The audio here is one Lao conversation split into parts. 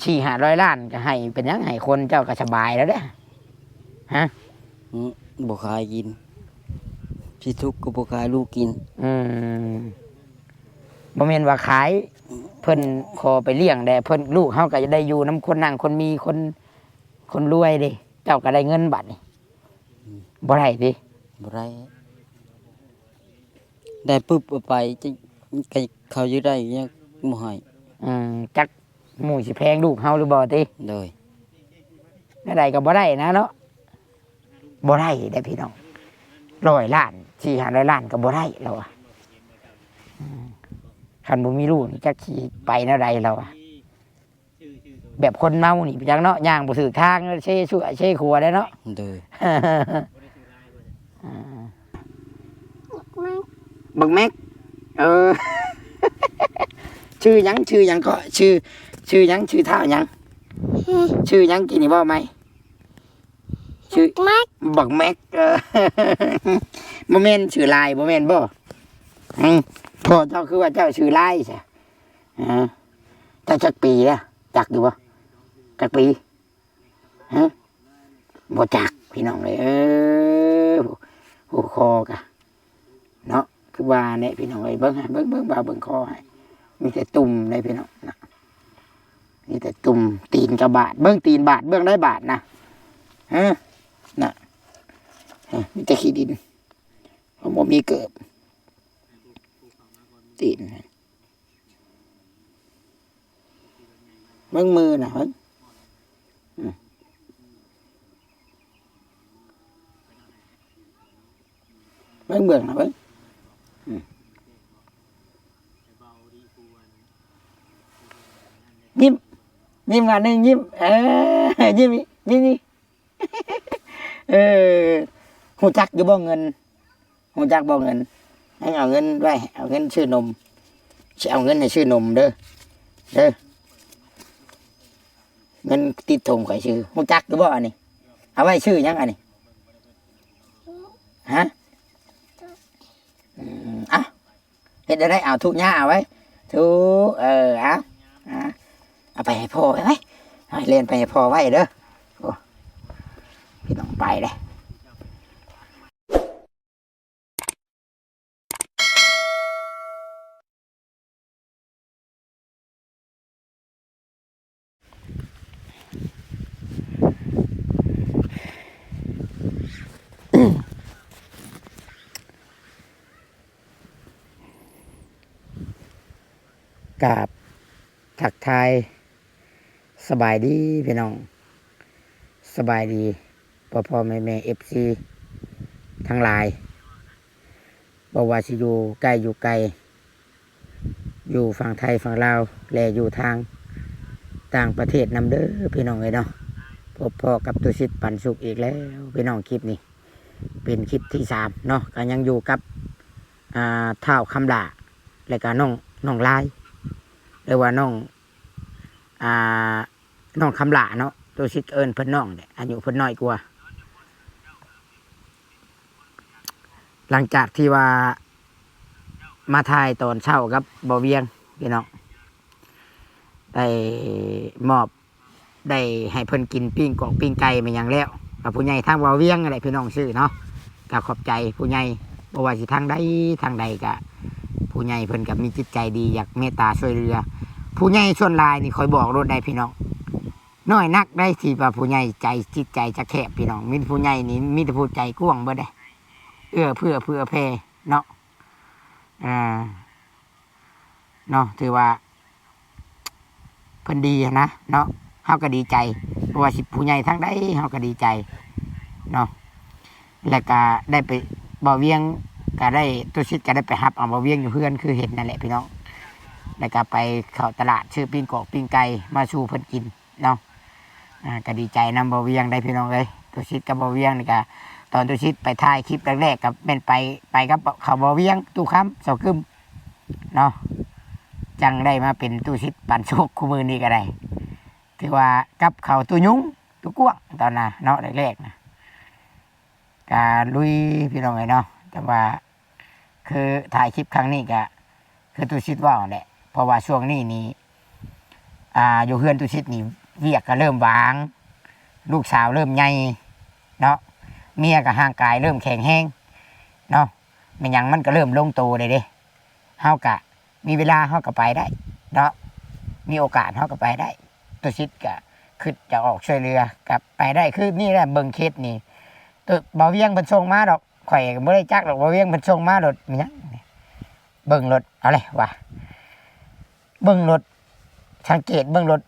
ສີ່ຫ້າຮ້ອຍລ້ານກໍໃຫ້ ເປັນຫຍັງໃຫ້ຄົນ ເຈົ້າກໍສະບາຍແລ້ວເດ້. ຮະ? ອືມ ບໍ່ຂາຍກິນ ຊິທຸກກໍບໍ່ຂາຍລູກກິນ. ອືມ ບໍ່ແມ່ນວ່າຂາຍ ເພິ່ນຂໍໄປລ້ຽງແດ່ ເພິ່ນ ລູກເຮົາກໍຈະໄດ້ຢູ່ນຳຄົນນັ້ນຄົນມີ ຄົນ ຄົນລວຍເດ້ ເຈົ້າກໍໄດ້ເງິນບາດນີ້. ອືມ ບໍ່ໄດ້ຕິ? ບໍ່ໄດ້ ໄດ້ປຶບເອົາໄປ ຈະ ເຂົາຢູ່ໄດ້ຍັງບໍ່ໃຫ້. ອືມ ຈັກໝູ່ຊິແພງລູກເຮົາຫຼືບໍ່ຕິ? ໂດຍ ແນວໃດກໍບໍ່ໄດ້ນະເນາະ. ບໍ່ໄດ້ເດ້ພີ່ນ້ອງ ຮ້ອຍລ້ານ ສີ່ຫ້າຮ້ອຍລ້ານກໍບໍ່ໄດ້ລາວວ່າ. ອືມ ຄັນບໍ່ມີລູກນີ້ຈັກຊິໄປແນວໃດລາວວ່າ. ແບບຄົນເມົານີ້ໄປຈັກເນາະ ຍ່າງບໍ່ຖືກທາງ ເຊຊົ່ວເຊຂົວໄດ້ເນາະ. ໂດຍ ອາ ບັກແມັກ ເອີ ຊື່ຫຍັງ ຊື່ຫຍັງເກາະ ຊື່ ຊື່ຫຍັງ ຊື່ທ້າວຫຍັງ? ຊື່ຫຍັງ ກີ້ນີ້ເວົ້າໃໝ່? ຊື່ບັກແມັກ ບັກແມັກ ເອີ ບໍ່ແມ່ນຊື່ລາຍ ບໍ່ແມ່ນບໍ່? ອືມ ພໍ່ເຈົ້າຄືວ່າເຈົ້າຊື່ລາຍຊະ? ຮະ? ເຈົ້າຈັກປີແລ້ວ ຈັກຢູ່ບໍ່? ຈັກປີ? ຮະ? ບໍ່ຈັກພີ່ນ້ອງເອີຍ ເອີ ໂອ້ ຄໍກະເນາະ ຄືວ່າແຫຼະພີ່ນ້ອງເອີຍ. ເບິ່ງ ເບິ່ງ ເບິ່ງ ບ່າວເບິ່ງຄໍໃຫ້ ມີແຕ່ຕຸ່ມເດ້ພີ່ນ້ອງນະ ມີແຕ່ຕຸ່ມ. ຕີນກະບາດ ເບິ່ງຕີນບາດ ເບິ່ງໄດ້ບາດນະ ຮະ ນະ ຮະ ມີແຕ່ຂີ້ດິນ ບໍ່ມີເກີບ ຕີນ. ເບິ່ງມືນະ ເບິ່ງ ອືມ ເບິ່ງເບື້ອງນະ ເບິ່ງ ອືມ ຍິ້ມ ຍິ້ມອັນໜຶ່ງ ຍິ້ມ ເອີ ຍິ້ມອີກ ຍິ້ມອີກ. ເອີ ຮູ້ຈັກຢູ່ບໍ່ເງິນ? ຮູ້ຈັກບໍ່ເງິນ? ໃຫ້ເອົາເງິນໄວ້ ເອົາເງິນຊື້ນົມ ຊິເອົາເງິນໃຫ້ຊື້ນົມເດີ ເດີ ເງິນຕິດຖົງຂ້ອຍຊື້. ຮູ້ຈັກຢູ່ບໍ່ອັນນີ້? ເອົາໄວ້ຊື້ຫຍັງອັນນີ້? ຮະ? ອືມ ເອົາ ເຮັດແນວໃດ? ເອົາທຸກຫຍ້າເອົາໄວ້ ທຸກ ເອີ ເອົາ ເອົາ ເອົາໄປໃຫ້ພໍ່ໄວ້ ໄວ້ ເລ່ນໄປໃຫ້ພໍ່ໄວ້ເດີ. ໂອ້ ພີ່ນ້ອງໄປເດ້. ກາບທັກທາຍສະບາຍດີພີ່ນ້ອງ ສະບາຍດີພໍ່ໆແມ່ໆ ເອັຟຊີ ທັງຫຼາຍ ບໍ່ວ່າຊິຢູ່ໃກ້ຢູ່ໄກ ຢູ່ຝັ່ງໄທຝັ່ງລາວ ແລະ ຢູ່ທາງຕ່າງປະເທດນຳເດີພີ່ນ້ອງເອີຍເນາະ. ພົບພໍ້ກັບຕຸສິດປັນສຸກອີກແລ້ວພີ່ນ້ອງ ຄລິບນີ້ເປັນຄລິບທີສາມເນາະ. ກໍຍັງຢູ່ກັບ ອ່າ ທ້າວຄຳຫຼ້າ ແລະ ກະນ້ອງ ນ້ອງລາຍ ຫຼືວ່ານ້ອງ ອ່າ ນ້ອງຄຳຫຼ້າເນາະ ຕຸສິດເອີ້ນເພິ່ນນ້ອງແຫຼະ ອາຍຸເພິ່ນນ້ອຍກວ່າ. ຫຼັງຈາກທີ່ວ່າມາຖ່າຍຕອນເຊົ້າກັບບ່າວວຽງພີ່ນ້ອງ ໄດ້ມອບ ໄດ້ໃຫ້ເພິ່ນກິນປີ້ງກອກປີ້ງໄກ່ແມ່ນຫຍັງແລ້ວ ກັບຜູ້ໃຫຍ່ທາງບ່າວວຽງນັ້ນແຫຼະພີ່ນ້ອງ ຊື້ເນາະ. ກໍຂອບໃຈຜູ້ໃຫຍ່ ບໍ່ວ່າຊິທາງໃດທາງໃດ ກະຜູ້ໃຫຍ່ເພິ່ນກໍມີຈິດໃຈດີ ຢາກເມດຕາຊ່ວຍເຫຼືອ. ຜູ້ໃຫຍ່ສ່ວນຫຼາຍນີ້ ຂ້ອຍບອກໂລດໄດ໋ພີ່ນ້ອງ ນ້ອຍນັກໄດ໋ທີ່ວ່າຜູ້ໃຫຍ່ໃຈ ຈິດໃຈຈະແຄບພີ່ນ້ອງ. ມີແຕ່ຜູ້ໃຫຍ່ນີ້ ມີແຕ່ຜູ້ໃຈກວ້າງເບິດເດ້ ເອື້ອເຟື້ອເຜື່ອແຜ່ເນາະ. ອ່າ ເນາະ ຖືວ່າເພິ່ນດີຫັ້ນນະເນາະ ເຮົາກໍດີໃຈ ບໍ່ວ່າຊິຜູ້ໃຫຍ່ທາງໃດ ເຮົາກໍດີໃຈເນາະ. ແລ້ວກໍໄດ້ໄປ ບ່າວວຽງກໍໄດ້ ຕຸສິດກໍໄດ້ໄປຮັບເອົາບ່າວວຽງຢູ່ເຮືອນ ຄືເຫັນນັ້ນແຫຼະພີ່ນ້ອງ. ແລ້ວກໍໄປເຂົ້າຕະຫຼາດ ຊື້ປີ້ງກອກປີ້ງໄກ່ມາສູ່ເພິ່ນກິນເນາະ. ອ່າ ກໍດີໃຈນຳບ່າວວຽງໄດ໋ພີ່ນ້ອງເອີຍ. ຕຸສິດກັບບ່າວວຽງນີ້ກໍ ຕອນຕຸສິດໄປຖ່າຍຄລິບແລກໆ ກໍແມ່ນໄປ ໄປກັບເຂົາ ບ່າວວຽງ ຕູ້ຄຳ ເຊົາກຶ້ມ ເນາະ ຈັ່ງໄດ້ມາເປັນຕຸສິດປັນສຸກຄູ່ມື້ນີ້ກໍໄດ້. ຖືວ່າກັບເຂົາຕູ້ຍຸງ ຕູ້ກວ້າງ ຕອນນັ້ນເນາະ ແລກໆນະ ກະລຸຍພີ່ນ້ອງເອີຍເນາະ. ແຕ່ວ່າຄືຖ່າຍຄລິບຄັ້ງນີ້ກະຄືຕູ້ສິດເວົ້າແຫຼະ ເພາະວ່າຊ່ວງນີ້ນີ້ ອ່າ ຢູ່ເຮືອນຕຸສິດນີ້ ວຽກກໍເລີ່ມຫວ່າງ ລູກສາວເລີ່ມໃຫຍ່ເນາະ ເມຍກໍຮ່າງກາຍເລີ່ມແຂງແຮງເນາະ ແມ່ນຫຍັງມັນກໍເລີ່ມລົງໂຕແລ້ວເດ້. ເຮົາກະມີເວລາເຮົາກໍໄປໄດ້ເນາະ ມີໂອກາດເຮົາກໍໄປໄດ້. ຕຸສິດກະຄິດຈະອອກຊ່ວຍເຫຼືອ ກໍໄປໄດ້ ຄືນີ້ແຫຼະ ເບິ່ງເຄສນີ້ ໂຕ ບ່າວວຽງເພິ່ນສົ່ງມາດອກ ຂ້ອຍກໍບໍ່ໄດ້ຈັກດອກ ບ່າວວຽງເພິ່ນສົ່ງມາໂລດ ແມ່ນຫຍັງ ເບິ່ງໂລດ ເອົາແຫຼະວ່າ ເບິ່ງໂລດ ສັງເກດເບິ່ງໂລດ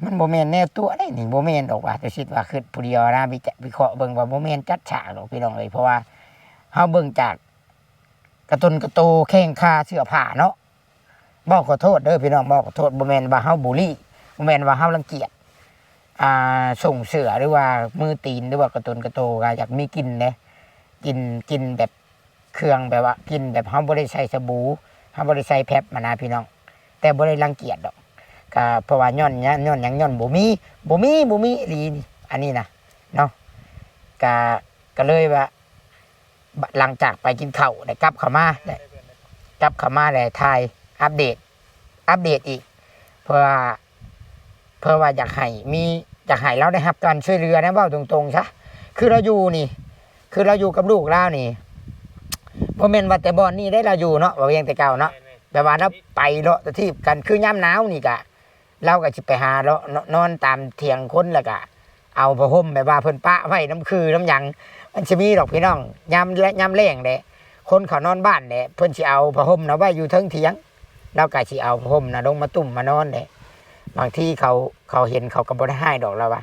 ມັນບໍ່ແມ່ນແນວຕົວະເດ້ນີ້ ບໍ່ແມ່ນດອກວ່າ ແຕ່ຄິດວ່າຄິດຜູ້ດຽວນະ ວິຈະ ວິເຄາະເບິ່ງວ່າບໍ່ແມ່ນຈັດສາງດອກພີ່ນ້ອງເອີຍ ເພາະວ່າເຮົາເບິ່ງຈາກກະຕົນກະໂຕ ແຂ້ງຂາ ເສື້ອຜ້າເນາະ. ເວົ້າຂໍໂທດເດີພີ່ນ້ອງ ເວົ້າຂໍໂທດ ບໍ່ແມ່ນວ່າເຮົາບູລີ ບໍ່ແມ່ນວ່າເຮົາລັງກຽດ ອ່າ ສົ່ງເສື້ອ ຫຼືວ່າມືຕີນ ຫຼືວ່າກະຕົນກະໂຕ ກໍຢາກມີກິ່ນເດ້ ກິ່ນ ກິ່ນແບບ ເຄື່ອງແບບວ່າກິ່ນແບບເຮົາບໍ່ໄດ້ໃສ່ສະບູ ເຮົາບໍ່ໄດ້ໃສ່ແພັບຫັ້ນນະພີ່ນ້ອງ ແຕ່ບໍ່ໄດ້ລັງກຽດດອກ ກະເພາະວ່າຍ້ອນຫຍັງ ຍ້ອນຫຍັງ ຍ້ອນບໍ່ມີ ບໍ່ມີ ບໍ່ມີອີ່ຫຼີນີ້ ອັນນີ້ນະເນາະ ກະ ກະເລີຍວ່າ ຫຼັງຈາກໄປກິນເຂົ້າ ໄດ້ກັບເຂົ້າມາ ໄດ້ກັບເຂົ້າມາ ແລ້ວຖ່າຍອັບເດດ ອັບເດດອີກ ເພື່ອ ເພື່ອວ່າຢາກໃຫ້ມີ ຢາກໃຫ້ລາວໄດ້ຮັບການຊ່ວຍເຫຼືອນະ ເວົ້າຕົງໆຊະ ຄືລາວຢູ່ນີ້ ຄືລາວຢູ່ກັບລູກລາວນີ້ ບໍ່ແມ່ນວ່າແຕ່ບ່ອນນີ້ໄດ້ລາວຢູ່ເນາະ ເວົ້າຫຍັງແຕ່ເກົ່າເນາະ ແມ່ນໆ ແບບວ່າລາວໄປເລາະຕະທີບກັນ ຄືຍາມໜາວນີ້ກະ ລາວກະຊິໄປຫາເລາະ ນ- ນອນຕາມຖຽງຄົນ ແລ້ວກະເອົາຜ້າຫົ່ມແບບວ່າເພິ່ນປະໄວ້ນຳຄືນຳຫຍັງ ມັນຊິມີດອກພີ່ນ້ອງ ຍາມ ຍາມແລ້ງເດ້ ຄົນເຂົານອນບ້ານເດ້ ເພິ່ນຊິເອົາຜ້າຫົ່ມນະໄວ້ຢູ່ເທິງຖຽງ ລາວກະຊິເອົາຜ້າຫົ່ມນະລົງມາຕຸ້ມມານອນເດ້ ບາງທີເຂົາ ເຂົາເຫັນເຂົາກໍບໍ່ໄດ້ຮ້າຍດອກ ລາວວ່າ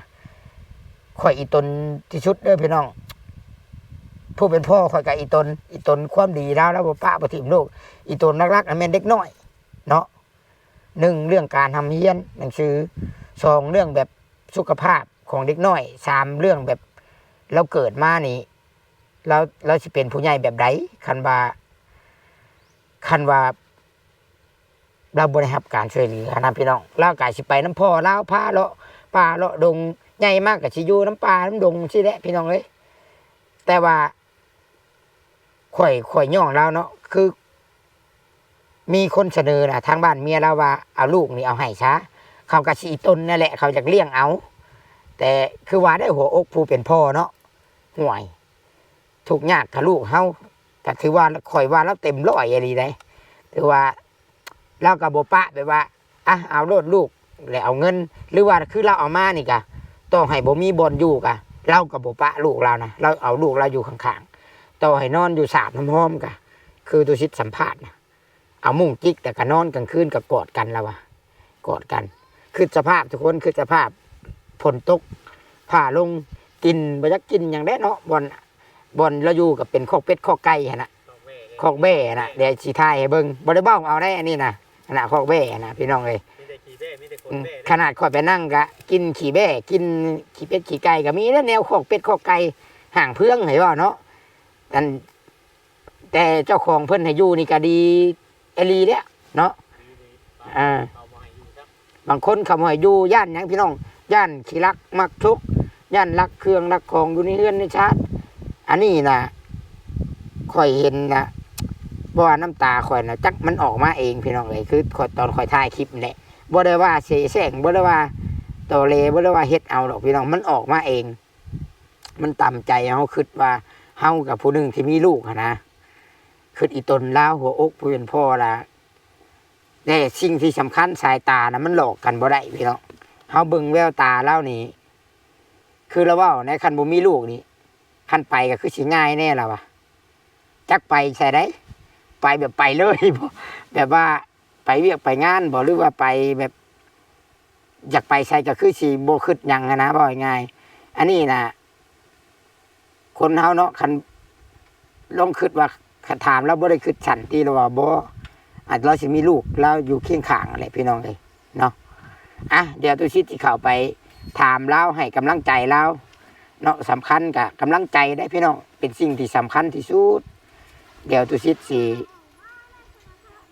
ຂ້ອຍອີ່ຕົນທີ່ສຸດເດີພີ່ນ້ອງ ຜູ້ເປັນພໍ່ຂ້ອຍກໍອີ່ຕົນ ອີ່ຕົນຄວາມດີລາວ ລາວບໍ່ປະບໍ່ຖິ້ມລູກ ອີ່ຕົນຫຼັກໆນະແມ່ນເດັກນ້ອຍເນາະ ໜຶ່ງ ເລື່ອງການຮ່ຳຮຽນໜັງສື ສອງ ເລື່ອງແບບສຸຂະພາບຂອງເດັກນ້ອຍ ສາມ ເລື່ອງແບບລາວເກີດມານີ້ ລາວ ລາວຊິເປັນຜູ້ໃຫຍ່ແບບໃດ ຄັນວ່າ ຄັນວ່າ ລາວບໍ່ໄດ້ຮັບການຊ່ວຍເຫຼືອນະພີ່ນ້ອງ ລາວກະຊິໄປນຳພໍ່ລາວ ພາເລາະປ່າເລາະດົງ ໃຫຍ່ມາກະຊິຢູ່ນຳປ່ານຳດົງຊີ້ແຫຼະພີ່ນ້ອງເອີຍ ແຕ່ວ່າ ຂ້ອຍ ຂ້ອຍຍ້ອງລາວເນາະ ຄື ມີຄົນສະເໜີນະ ທາງບ້ານເມຍລາວວ່າ ເອົາລູກນີ້ເອົາໃຫ້ຊະ ເຂົາກະຊິອີ່ຕົນນັ້ນແຫຼະ ເຂົາຢາກລ້ຽງເອົາ ແຕ່ຄືວ່າໄດ້ຫົວອົກຜູ້ເປັນພໍ່ເນາະ ຫ່ວຍ ທຸກຍາກກະລູກເຮົາ ກະຖືວ່າ ຂ້ອຍວ່າລາວເຕັມຮ້ອຍອີ່ຫຼີໃດ ຖືວ່າ ລາວກໍບໍ່ປະແບບວ່າ ອະ ເອົາໂລດລູກ ແລ້ວເອົາເງິນ ຫຼືວ່າຄືລາວເອົາມານີ້ກະ ຕໍ່ໃຫ້ບໍ່ມີບ່ອນຢູ່ກະ ລາວກໍບໍ່ປະລູກລາວນະ ລາວເອົາລູກລາວຢູ່ຂ້າງໆ ຕໍ່ໃຫ້ນອນຢູ່ສາບນ້ຳຫອມກະ ຄືຕຸສິດສຳພາດນະ ເອົາມຸ້ງຈິກ ແລ້ວກໍນອນກາງຄືນກໍກອດກັນ ລາວວ່າ ກອດກັນ ຄຶດສະພາບທຸກຄົນ ຄຶດສະພາບ ຝົນຕົກ ຟ້າລົງ ກິ່ນ ບໍ່ຢາກກິ່ນຫຍັງແດ່ເນາະ ບ່ອນ ບ່ອນລາວຢູ່ກໍເປັນຄອກເປັດຄອກໄກ່ຫັ້ນນະ ຄອກແບ້ຫັ້ນນະ ດຽວຊິຖ່າຍໃຫ້ເບິ່ງ ບໍ່ໄດ້ເວົ້າເອົາໄດ໋ ອັນນີ້ນະ ອັນນະ ຄອກແບ້ຫັ້ນນະ ພີ່ນ້ອງເອີຍ ມີແຕ່ຂີ້ແບ້ ມີແຕ່ຂົນແບ້ ອືມ ເດ້ ຂະໜາດຂ້ອຍໄປນັ່ງກະກິ່ນຂີ້ແບ້ ກິ່ນຂີ້ເປັດຂີ້ໄກ່ກໍມີແລ້ວ ແນວຄອກເປັດຄອກໄກ່ ຫ້າງເຜືອງໃຫ້ເວົ້າເນາະ ອັນ ແຕ່ເຈົ້າຂອງເພິ່ນໃຫ້ຢູ່ນີ້ກໍດີອີ່ຫຼີແຫຼະເນາະ ອ່າ ບາງຄົນເຂົາບໍ່ໃຫ້ຢູ່ ຢ້ານຫຍັງພີ່ນ້ອງ ຢ້ານຂີ້ລັກມັກສົກ ຢ້ານລັກເຄື່ອງລັກຂອງຢູ່ໃນເຮືອນໃນຊານ ອັນນີ້ນະ ຂ້ອຍເຫັນນະ ບໍ່ວ່ານ້ຳຕາຂ້ອຍນະ ຈັກມັນອອກມາເອງພີ່ນ້ອງເອີຍ ຄືຂ້ອຍ ຕອນຂ້ອຍຖ່າຍຄລິບນີ້ແຫຼະ ບໍ່ໄດ້ວ່າເສແສ້ງ ບໍ່ໄດ້ວ່າຕໍແຫຼ ບໍ່ໄດ້ວ່າເຮັດເອົາດອກພີ່ນ້ອງ ມັນອອກມາເອງ ມັນຕຳໃຈ ເຮົາຄິດວ່າເຮົາກັບຜູ້ໜຶ່ງທີ່ມີລູກຫັ້ນນະ ຄິດອີ່ຕົນລາວ ຫົວອົກຜູ້ເປັນພໍ່ລະ ແຕ່ສິ່ງທີ່ສຳຄັນ ສາຍຕານະ ມັນຫຼອກກັນບໍ່ໄດ້ພີ່ນ້ອງ ເຮົາເບິ່ງແວວຕາລາວນີ້ ຄືລາວເວົ້າໃນ ຄັນບໍ່ມີລູກນີ້ ຄັນໄປກໍຄືຊິງ່າຍແດ່ລາວວ່າ ຈັກໄປໃສໃດ ໄປແບບໄປເລີຍ ແບບວ່າໄປວຽກໄປງານບໍ ຫຼືວ່າໄປແບບ ຢາກໄປໃສກໍຄືຊິບໍ່ຄິດຫຍັງຫັ້ນນະ ເວົ້າງ່າຍໆ ອັນນີ້ນະ ຄົນເຮົາເນາະ ຄັນລອງຄິດວ່າ ຄັນຖາມລາວບໍ່ໄດ້ຄິດສັ້ນຕິ ລາວວ່າບໍ່ ອາດລາວຊິມີລູກລາວຢູ່ຄຽງຂ້າງຫັ້ນແຫຼະພີ່ນ້ອງເອີຍເນາະ ອ່ະ ດຽວຕຸສິດຊິເຂົ້າໄປຖາມລາວ ໃຫ້ກຳລັງໃຈລາວເນາະ ສຳຄັນກະກຳລັງໃຈເດ້ພີ່ນ້ອງ ເປັນສິ່ງທີ່ສຳຄັນທີ່ສຸດ ດຽວຕຸສິດຊິ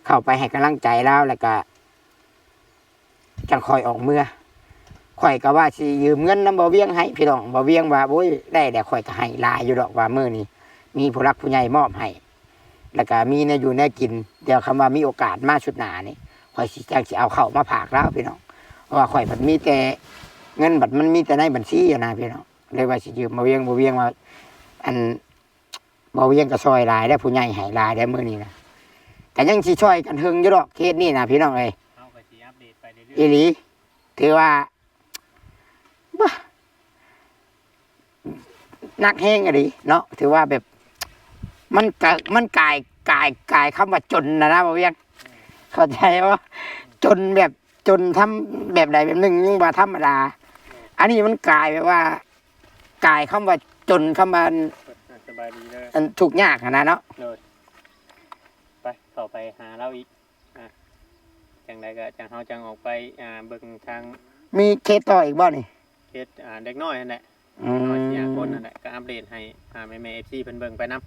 ເຂົ້າໄປໃຫ້ກຳລັງໃຈລາວ ແລ້ວກະ ຈັ່ງຄ່ອຍອອກເມືອ ຂ້ອຍກໍວ່າຊິຢືມເງິນນຳບ່າວວຽງໃຫ້ພີ່ນ້ອງ ບ່າວວຽງວ່າ ໂອ້ຍ ໄດ້ແລ້ວ ຂ້ອຍກໍໃຫ້ຫຼາຍຢູ່ດອກ ວ່າມື້ນີ້ມີຜູ້ຫຼັກຜູ້ໃຫຍ່ມອບໃຫ້ ແລ້ວກໍມີແນວຢູ່ແນວກິນ ດຽວຄັນວ່າມີໂອກາດມາຊຸດໜ້ານີ້ ຂ້ອຍຊິຈັ່ງຊິເອົາເຂົ້າມາຝາກລາວພີ່ນ້ອງ ເພາະວ່າຂ້ອຍພັດມີແຕ່ ເງິນພັດມັນມີແຕ່ໃນບັນຊີຫັ້ນນະພີ່ນ້ອງ ເລີຍວ່າຊິຢືມບ່າວວຽງ ບ່າວວຽງວ່າ ອັນ ບ່າວວຽງກໍຊ່ອຍຫຼາຍແລ້ວ ຜູ້ໃຫຍ່ໃຫ້ຫຼາຍແລ້ວມື້ນີ້ນະ ກໍຍັງຊິຊ່ອຍກັນເຖິງຢູ່ດອກເຂດນີ້ນະພີ່ນ້ອງເອີຍ ເຮົາກໍຊິອັບເດດໄປເລື້ອຍໆ ອີ່ຫຼີ ຖືວ່າ ບາ ໜັກແຮງອີ່ຫຼີເນາະ ຖືວ່າແບບ ມັນກະ ມັນກາຍ ກາຍ ກາຍຄຳວ່າຈົນນະນະ ບ່າວວຽງ ເຂົ້າໃຈບໍ່? ຈົນແບບ ຈົນທຳ ແບບໃດແບບໜຶ່ງ ຍັງວ່າທຳມະດາ ອັນນີ້ມັນກາຍແບບວ່າ ກາຍຄຳວ່າຈົນ ຄຳວ່າ ສະບາຍດີເດີ ອັນທຸກຍາກຫັ້ນນະເນາະ ໂດຍ ໄປ ເຂົ້າໄປຫາລາວອີກ ອ່າ ຈັ່ງໃດກໍຈັ່ງ ເຮົາຈັ່ງອອກໄປ ອ່າ ເບິ່ງທາງ ມີເຄດຕໍ່ອີກບໍ່ນີ້? ເຄດ ອ່າ ເດັກນ້ອຍຫັ້ນແຫຼະ ອືມ ເດັກນ້ອຍສີ່ຫ້າຄົນຫັ້ນແຫຼະ ກໍອັບເດດໃຫ້ ອ່າ ແມ່ໆ ເອັຟຊີ ເພິ່ນເບິ່ງໄປນຳ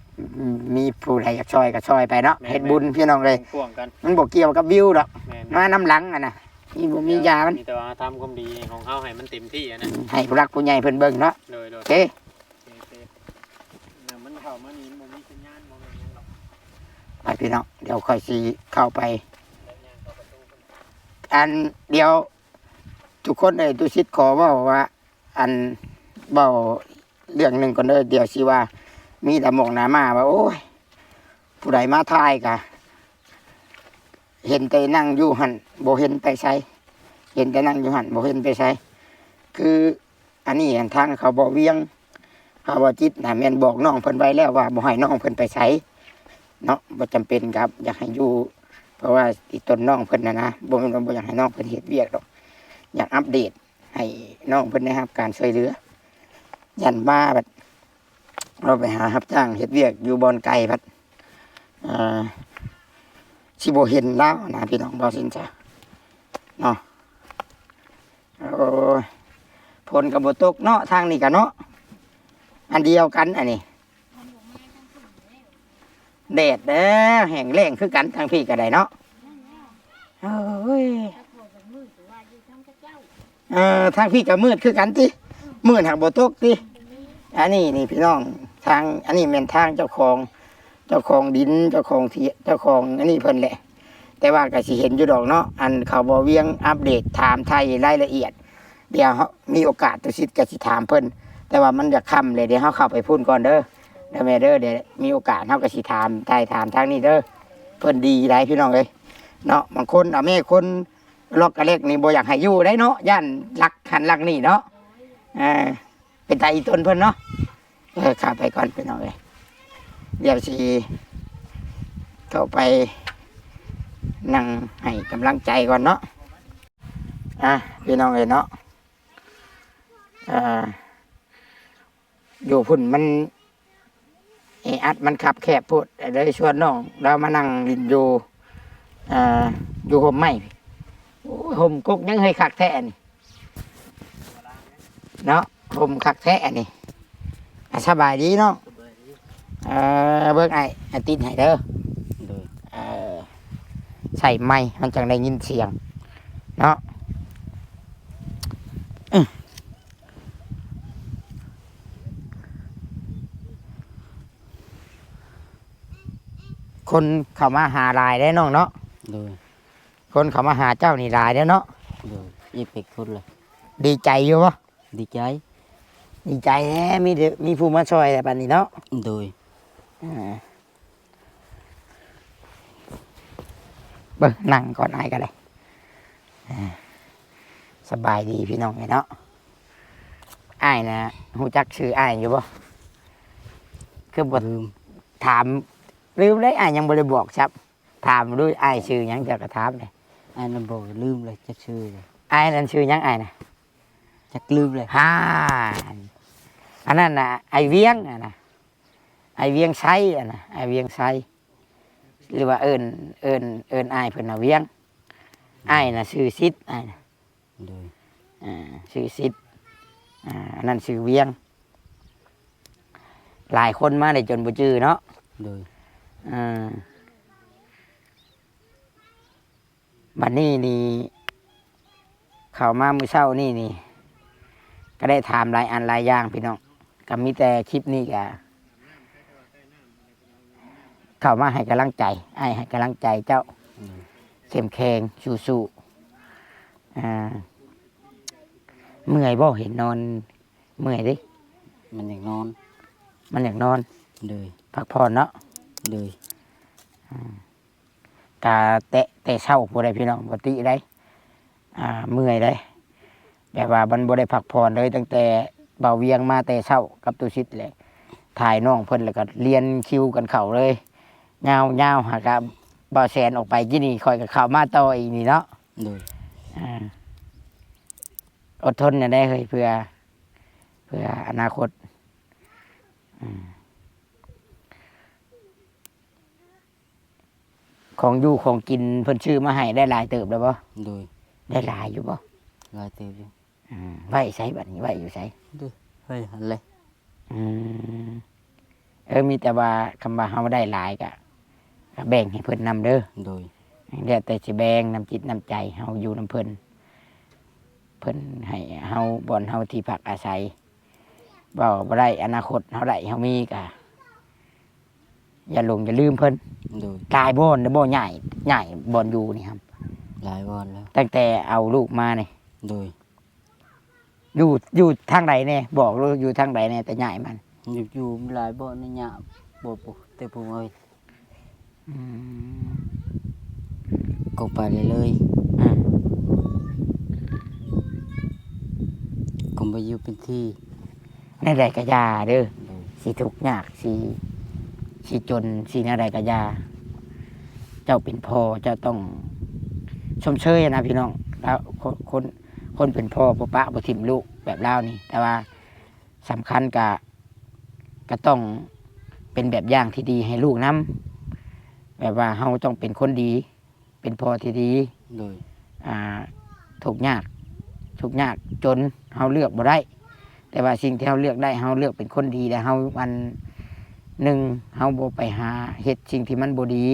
ມີຜູ້ໃດຢາກຊ່ອຍກໍຊ່ອຍໄປເນາະ ແມ່ນໆ ເຮັດບຸນພີ່ນ້ອງເອີຍ ກວ້າງໆ ກັນ ມັນບໍ່ກ່ຽວກັບວິວດອກ ແມ່ນໆ ມານຳຫຼັງຫັ້ນນະ ມີບໍ່ມີຢາມັນ ມີແຕ່ວ່າທຳຄວາມດີຂອງເຮົາໃຫ້ມັນເຕັມທີ່ຫັ້ນນະ ໃຫ້ຜູ້ຫຼັກຜູ້ໃຫຍ່ເພິ່ນເບິ່ງເນາະ ໂດຍໆ ໂອເຄ ໂອເຄ ໂອເຄ ແລ້ວມັນເຂົ້າມານີ້ມັນບໍ່ມີສັນຍານ ບໍ່ແມ່ນຫຍັງດອກ ໄປພີ່ນ້ອງ ດຽວຂ້ອຍຊິເຂົ້າໄປ ແລ້ວຍ່າງເຂົ້າປະຕູເພິ່ນ ອັນ ດຽວ ທຸກຄົນເອີຍ ຕຸສິດຂໍເວົ້າວ່າ ອັນ ເວົ້າເລື່ອງໜຶ່ງກ່ອນເດີ ດຽວຊິວ່າມີດາໝອກດາໝ້າວ່າ ໂອ້ຍ ຜູ້ໃດມາຖ່າຍກະ ເຫັນແຕ່ນັ່ງຢູ່ຫັ້ນ ບໍ່ເຫັນໄປໃສ ເຫັນແຕ່ນັ່ງຢູ່ຫັ້ນ ບໍ່ເຫັນໄປໃສ ຄື ອັນນີ້ຫັ້ນ ທາງເຂົາບໍ່ວຽງ ເຂົາບໍ່ຈິດນະ ແມ່ນບອກນ້ອງເພິ່ນໄວ້ແລ້ວວ່າບໍ່ໃຫ້ນ້ອງເພິ່ນໄປໃສເນາະ ບໍ່ຈຳເປັນກັບຢາກໃຫ້ຢູ່ ເພາະວ່າອີຕົນນ້ອງເພິ່ນຫັ້ນນະ ບໍ່ແມ່ນວ່າບໍ່ຢາກໃຫ້ນ້ອງເພິ່ນເຮັດວຽກດອກ ຢາກອັບເດດໃຫ້ນ້ອງເພິ່ນໄດ້ຮັບການຊ່ວຍເຫຼືອ ຢ້ານມາບັດ ເຮົາໄປຫາຮັບຈ້າງເຮັດວຽກຢູ່ບ່ອນໄກພັດ ເອີ ຊິບໍ່ເຫັນລາວນະ ພີ່ນ້ອງ ບໍ່ສິນຊາເນາະ ໂອ້ຍ ຝົນກໍບໍ່ຕົກເນາະ ທາງນີ້ກະເນາະ ອັນດຽວກັນອັນນີ້ ແດດແດ່ ແຫ້ງແລ້ງຄືກັນ ທາງພີ້ກໍໄດ້ເນາະ ໂອ້ຍ ເອີ ທາງພີ້ກໍມືດຄືກັນຕິ ມືດຫາກບໍ່ຕົກຕິ ອັນນີ້ນີ້ພີ່ນ້ອງ ທາງ ອັນນີ້ແມ່ນທາງເຈົ້າຂອງ ເຈົ້າຂອງດິນ ເຈົ້າຂອງທີ່ ເຈົ້າຂອງອັນນີ້ເພິ່ນແຫຼະ ແຕ່ວ່າກໍຊິເຫັນຢູ່ດອກເນາະ ອັນເຂົາບໍ່ວຽງອັບເດດ ຖາມໄຖ່ລາຍລະອຽດ ດຽວເຮົາມີໂອກາດ ຕຸສິດກໍຊິຖາມເພິ່ນ ແຕ່ວ່າມັນຈະຄ່ຳແລ້ວ ດຽວເຮົາເຂົ້າໄປພຸ້ນກ່ອນເດີ ເດີແມ່ເດີ ດຽວມີໂອກາດເຮົາກໍຊິຖາມ ໄຖ່ຖາມທາງນີ້ເດີ ເພິ່ນດີຫຼາຍພີ່ນ້ອງເອີຍເນາະ ບາງຄົນ ອາ ແມ່ຄົນ ລັອກກະແລັກນີ້ບໍ່ຢາກໃຫ້ຢູ່ໄດ໋ເນາະ ຢ້ານລັກຫັ້ນລັກນີ້ເນາະ ເອີ ເປັນຕາອີຕົນເພິ່ນເນາະ ເອີ ຂ້າມໄປກ່ອນພີ່ນ້ອງເອີຍ ດຽວຊິເຂົ້າໄປນັ່ງໃຫ້ກຳລັງໃຈກ່ອນເນາະ ອ່າ ພີ່ນ້ອງເອີຍເນາະ ອ່າ ຢູ່ພຸ້ນມັນແອອັດ ມັນຄັບແຄບໂພດ ເລີຍຊວນນ້ອງລາວມານັ່ງຫຼິ້ນຢູ່ ອ່າ ຢູ່ຮົ່ມໄມ້ ໂອ້ຍ ຮົ່ມກົກຫຍັງເຮີ້ຍ ຄັກແທ້ອັນນີ້ ເນາະ ຮົ່ມຄັກແທ້ອັນນີ້ ອ່າ ສະບາຍດີເນາະ ສະບາຍດີ ເອີ ເບິ່ງອ້າຍ ອ້າຍຕິດໃຫ້ເດີ ໂດຍ ເອີ ໃສ່ໄມ ມັນຈັ່ງໄດ້ຍິນສຽງເນາະ ອື ຄົນເຂົ້າມາຫາຫຼາຍເດ້ນ້ອງເນາະ ໂດຍ ຄົນເຂົ້າມາຫາເຈົ້ານີ້ຫຼາຍເດ້ເນາະ ໂດຍ ອີກເປັກຄົນລະ ດີໃຈຢູ່ບໍ່? ດີໃຈ ດີໃຈແທ້ ມີ ມີຜູ້ມາຊ່ອຍແລ້ວບັດນີ້ເນາະ ໂດຍ ອ່າ ເບິ່ງ ນັ່ງກ່ອນອ້າຍກໍໄດ້ ອ່າ ສະບາຍດີພີ່ນ້ອງເອີຍເນາະ ອ້າຍນະ ຮູ້ຈັກຊື່ອ້າຍຢູ່ບໍ່? ຄືບໍ່ ລືມ ຖາມ ລືມເລີຍ ອ້າຍຍັງບໍ່ໄດ້ບອກຊ້ຳ ຖາມດູ ອ້າຍຊື່ຫຍັງ ເຈົ້າກໍຖາມເລີຍ ອ້າຍນັ້ນບໍ່ ລືມເລີຍ ຈັກຊື່ເລີຍ ອ້າຍນັ້ນຊື່ຫຍັງ ອ້າຍນະ? ຈັກລືມເລີຍ ຫາ ອັນນັ້ນນະ ອ້າຍວຽງຫັ້ນນະ ອ້າຍວຽງໄຊຫັ້ນນະ ອ້າຍວຽງໄຊ ຫຼືວ່າເອີ້ນ ເອີ້ນ ເອີ້ນອ້າຍເພິ່ນວ່າວຽງ ອ້າຍນະຊື່ສິດ ອ້າຍນະ ໂດຍ ອ່າ ຊື່ສິດ ອ່າ ອັນນັ້ນຊື່ວຽງ ຫຼາຍຄົນມາໄດ້ຈົນບໍ່ຈື່ເນາະ ໂດຍ ອ່າ ບັດນີ້ນີ້ ເຂົ້າມາມື້ເຊົ້ານີ້ນີ້ ກໍໄດ້ຖາມຫຼາຍອັນຫຼາຍຢ່າງພີ່ນ້ອງ ກໍມີແຕ່ຄລິບນີ້ກໍເຂົ້າມາໃຫ້ກຳລັງໃຈ ອ້າຍໃຫ້ກຳລັງໃຈເຈົ້າ ອືມ ເຂັ້ມແຂງ ສູ້ໆ. ອ່າ ເມື່ອຍບໍ່? ເຫັນນອນເມື່ອຍເດ້. ມັນຢາກນອນ. ມັນຢາກນອນ. ໂດຍ. ພັກຜ່ອນເນາະ. ໂດຍ. ອ່າ ກະແຕະແຕ່ເຊົ້າພຸ້ນໃດ໋ພີ່ນ້ອງ ບໍ່ຕິໃດ໋. ອ່າ ເມື່ອຍໃດ໋ ແບບວ່າມັນບໍ່ໄດ້ພັກຜ່ອນເລີຍ ຕັ້ງແຕ່ບ່າວວຽງມາແຕ່ເຊົ້າກັບຕູຊິດແຫຼະ ຖ່າຍນ້ອງເພິ່ນ ແລ້ວກໍລຽນຄິວກັນເຂົ້າເລີຍ ຍາວໆ. ຫາກະບ່າວແສນອອກໄປກີ້ນີ້ ຂ້ອຍກໍເຂົ້າມາຕໍ່ອີກນີ້ເນາະ. ໂດຍ. ອ່າ ອົດທົນແດ່ເຮີ້ຍ ເພື່ອ ເພື່ອອະນາຄົດ. ອືມ ຂອງຢູ່ຂອງກິນເພິ່ນຊື້ມາໃຫ້ໄດ້ຫຼາຍເຕີບແລ້ວບໍ່? ໂດຍ. ໄດ້ຫຼາຍຢູ່ບໍ່? ຫຼາຍເຕີບຢູ່. ອືມ ໄວ້ໃສບັດນີ້? ໄວ້ຢູ່ໃສ? ໂດຍ ໄວ້ຫັ້ນແຫຼະ. ອືມ ເອີ ມີແຕ່ວ່າຄຳວ່າເຮົາໄດ້ຫຼາຍກະ ກະແບ່ງໃຫ້ເພິ່ນນຳເດີ. ໂດຍ. ແລ້ວແຕ່ຊິແບ່ງນຳຈິດນຳໃຈເຮົາຢູ່ນຳເພິ່ນ ເພິ່ນໃຫ້ເຮົາບ່ອນເຮົາທີ່ພັກອາໄສ. ເວົ້າບໍ່ໄດ້ ອະນາຄົດເຮົາໄດ້ເຮົາມີກະຢ່າຫຼົງຢ່າລືມເພິ່ນ. ໂດຍ. ຫຼາຍບ່ອນແລ້ວບໍ່ ຍ້າຍ ຍ້າຍບ່ອນຢູ່ນີ້ຫັ້ນ? ຫຼາຍບ່ອນແລ້ວ ຕັ້ງແຕ່ເອົາລູກມານີ້. ໂດຍ. ຢູ່ ຢູ່ທາງໃດແດ່? ບອກໂລດ ຢູ່ທາງໃດແດ່ ແຕ່ຍ້າຍມາ? ຢູ່ ຢູ່ຫຼາຍບ່ອນນີ້ຍາກ ບໍ່ ບໍ່ ແຕ່ຜູ້ເອີຍ. ອືມ ກໍໄປເລື້ອຍໆ. ອືມ ກໍບໍ່ຢູ່ເປັນທີ່. ແນວໃດກໍຢ່າເດີ. ໂດຍ. ຊິທຸກຍາກ ຊິ ຊິຈົນ ຊິແນວໃດກໍຢ່າ. ເຈົ້າເປັນພໍ່ ເຈົ້າຕ້ອງຊົມເຊີຍນະພີ່ນ້ອງ. ແລ້ວຄົນ ຄົນ ຄົນເປັນພໍ່ບໍ່ປະບໍ່ຖິ້ມລູກແບບລາວນີ້ ແຕ່ວ່າສຳຄັນກະ ກະຕ້ອງເປັນແບບຢ່າງທີ່ດີໃຫ້ລູກນຳ ແບບວ່າເຮົາຕ້ອງເປັນຄົນດີ ເປັນພໍ່ທີ່ດີ. ໂດຍ. ອ່າ ທຸກຍາກ ທຸກຍາກຈົນເຮົາເລືອກບໍ່ໄດ້ ແຕ່ວ່າສິ່ງທີ່ເຮົາເລືອກໄດ້ ເຮົາເລືອກເປັນຄົນດີ ແລະ ເຮົາ ອັນ ໜຶ່ງ ເຮົາບໍ່ໄປຫາເຮັດສິ່ງທີ່ມັນບໍ່ດີ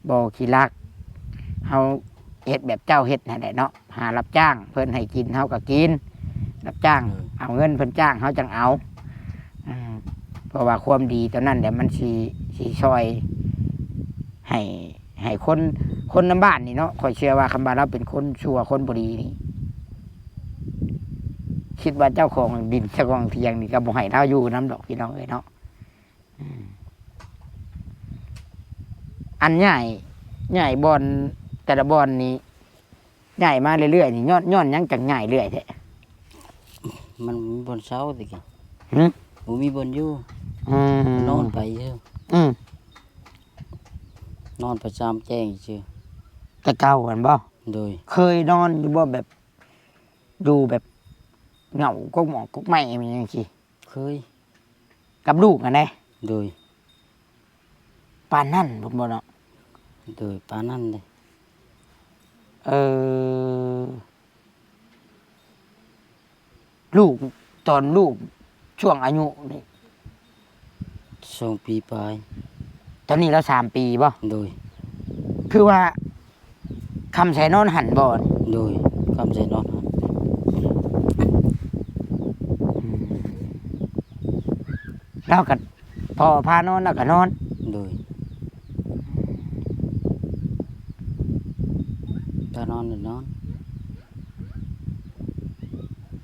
ບໍ່ຂີ້ລັກ ເຮົາເຮັດແບບເຈົ້າເຮັດຫັ້ນແຫຼະເນາະ. ຫາຮັບຈ້າງເພິ່ນໃຫ້ກິນ ເຮົາກໍກິນ ຮັບຈ້າງ. ໂດຍ. ເອົາເງິນເພິ່ນຈ້າງ ເຮົາຈັ່ງເອົາ. ອືມ ເພາະວ່າຄວາມດີຕົວນັ້ນແຫຼະ ມັນຊິ ຊິຊ່ອຍໃຫ້ ໃຫ້ຄົນ ຄົນນຳບ້ານນີ້ເນາະ. ຂ້ອຍເຊື່ອວ່າຄຳວ່າລາວເປັນຄົນຊົ່ວ ຄົນບໍ່ດີນີ້ ຄິດວ່າເຈົ້າຂອງດິນເຈົ້າຂອງທຽງນີ້ກໍບໍ່ໃຫ້ລາວຢູ່ນຳດອກ ພີ່ນ້ອງເອີຍເນາະ. ອືມ ອັນຍ້າຍ ຍ້າຍບ່ອນ ແຕ່ລະບ່ອນນີ້ ຍ້າຍມາເລື້ອຍໆນີ້ ຍ້ອນ ຍ້ອນຫຍັງຈັ່ງຍ້າຍເລື້ອຍແທ້? ມັນບໍ່ມີບ່ອນເຊົາແຕ່ກີ້. ຫື? ບໍ່ມີບ່ອນຢູ່. ອືມ ນອນໄປຊື່. ອືມ ນອນໄປຈາມແຈ້ງຊື່. ແຕ່ເກົ່າຫັ້ນບໍ່? ໂດຍ. ເຄີຍນອນຢູ່ບໍ່ ແບບ ຢູ່ແບບເຫງົາກົກໝອກກົກໄມ້ ແມ່ນຫຍັງຊີ້? ເຄີຍ. ກັບລູກຫັ້ນເດ້? ໂດຍ. ປານນັ້ນພຸ້ນບໍ່ເນາະ? ໂດຍ ປານນັ້ນເດ້. ເອີ ລູກ ຕອນລູກຊ່ວງອາຍຸນີ້ ສອງປີປາຍ. ຕອນນີ້ລາວສາມປີບໍ່? ໂດຍ. ຄືວ່າ ຄຳໃສ່ນອນຫັ້ນບໍ່? ໂດຍ ຄຳໃສ່ນອນຫັ້ນ. ອືມ ລາວກໍ ພໍ່ພານອນລາວກໍນອນ. ໂດຍ ພານອນກໍນອນ.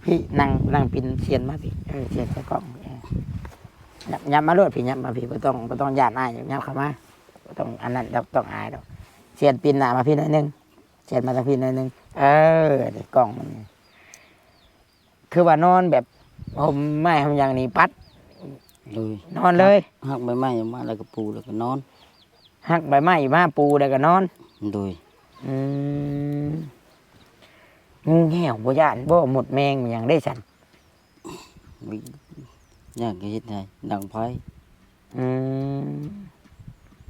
ພີ້ ນັ່ງ ນັ່ງປິ່ນຊຽນມາພີ້. ເອີ ຊຽນໃສ່ກ້ອງ. ເອີ ຫຍັບ ຫຍັບມາໂລດພີ້ ຫຍັບມາພີ້ ບໍ່ຕ້ອງ ບໍ່ຕ້ອງຢ້ານອາຍ ຫຍັບເຂົ້າມາ. ບໍ່ຕ້ອງອັນນັ້ນດອກ ຕ້ອງອາຍດອກ. ຊຽນປິ່ນໜ້າມາພີ້ໜ້ອຍໜຶ່ງ ຊຽນມາທາງພີ້ໜ້ອຍໜຶ່ງ. ເອີ ນີ້ກ້ອງມັນ ຄືວ່ານອນແບບຫົ່ມໄມ້ຫົ່ມຫຍັງນີ້ປັດ. ໂດຍ. ນອນເລີຍ. ຫັກໃບໄມ້ອອກມາແລ້ວກໍປູ ແລ້ວກໍນອນ. ຫັກໃບໄມ້ມາປູ ແລ້ວກໍນອນ. ໂດຍ. ອືມ ງູແງວບໍ່ຢ້ານບໍ່? ມົດແມງຫຍັງເດ້ຊັ້ນ? ຢ້ານກໍເຮັດໃຫ້ດັງໄຟ. ອືມ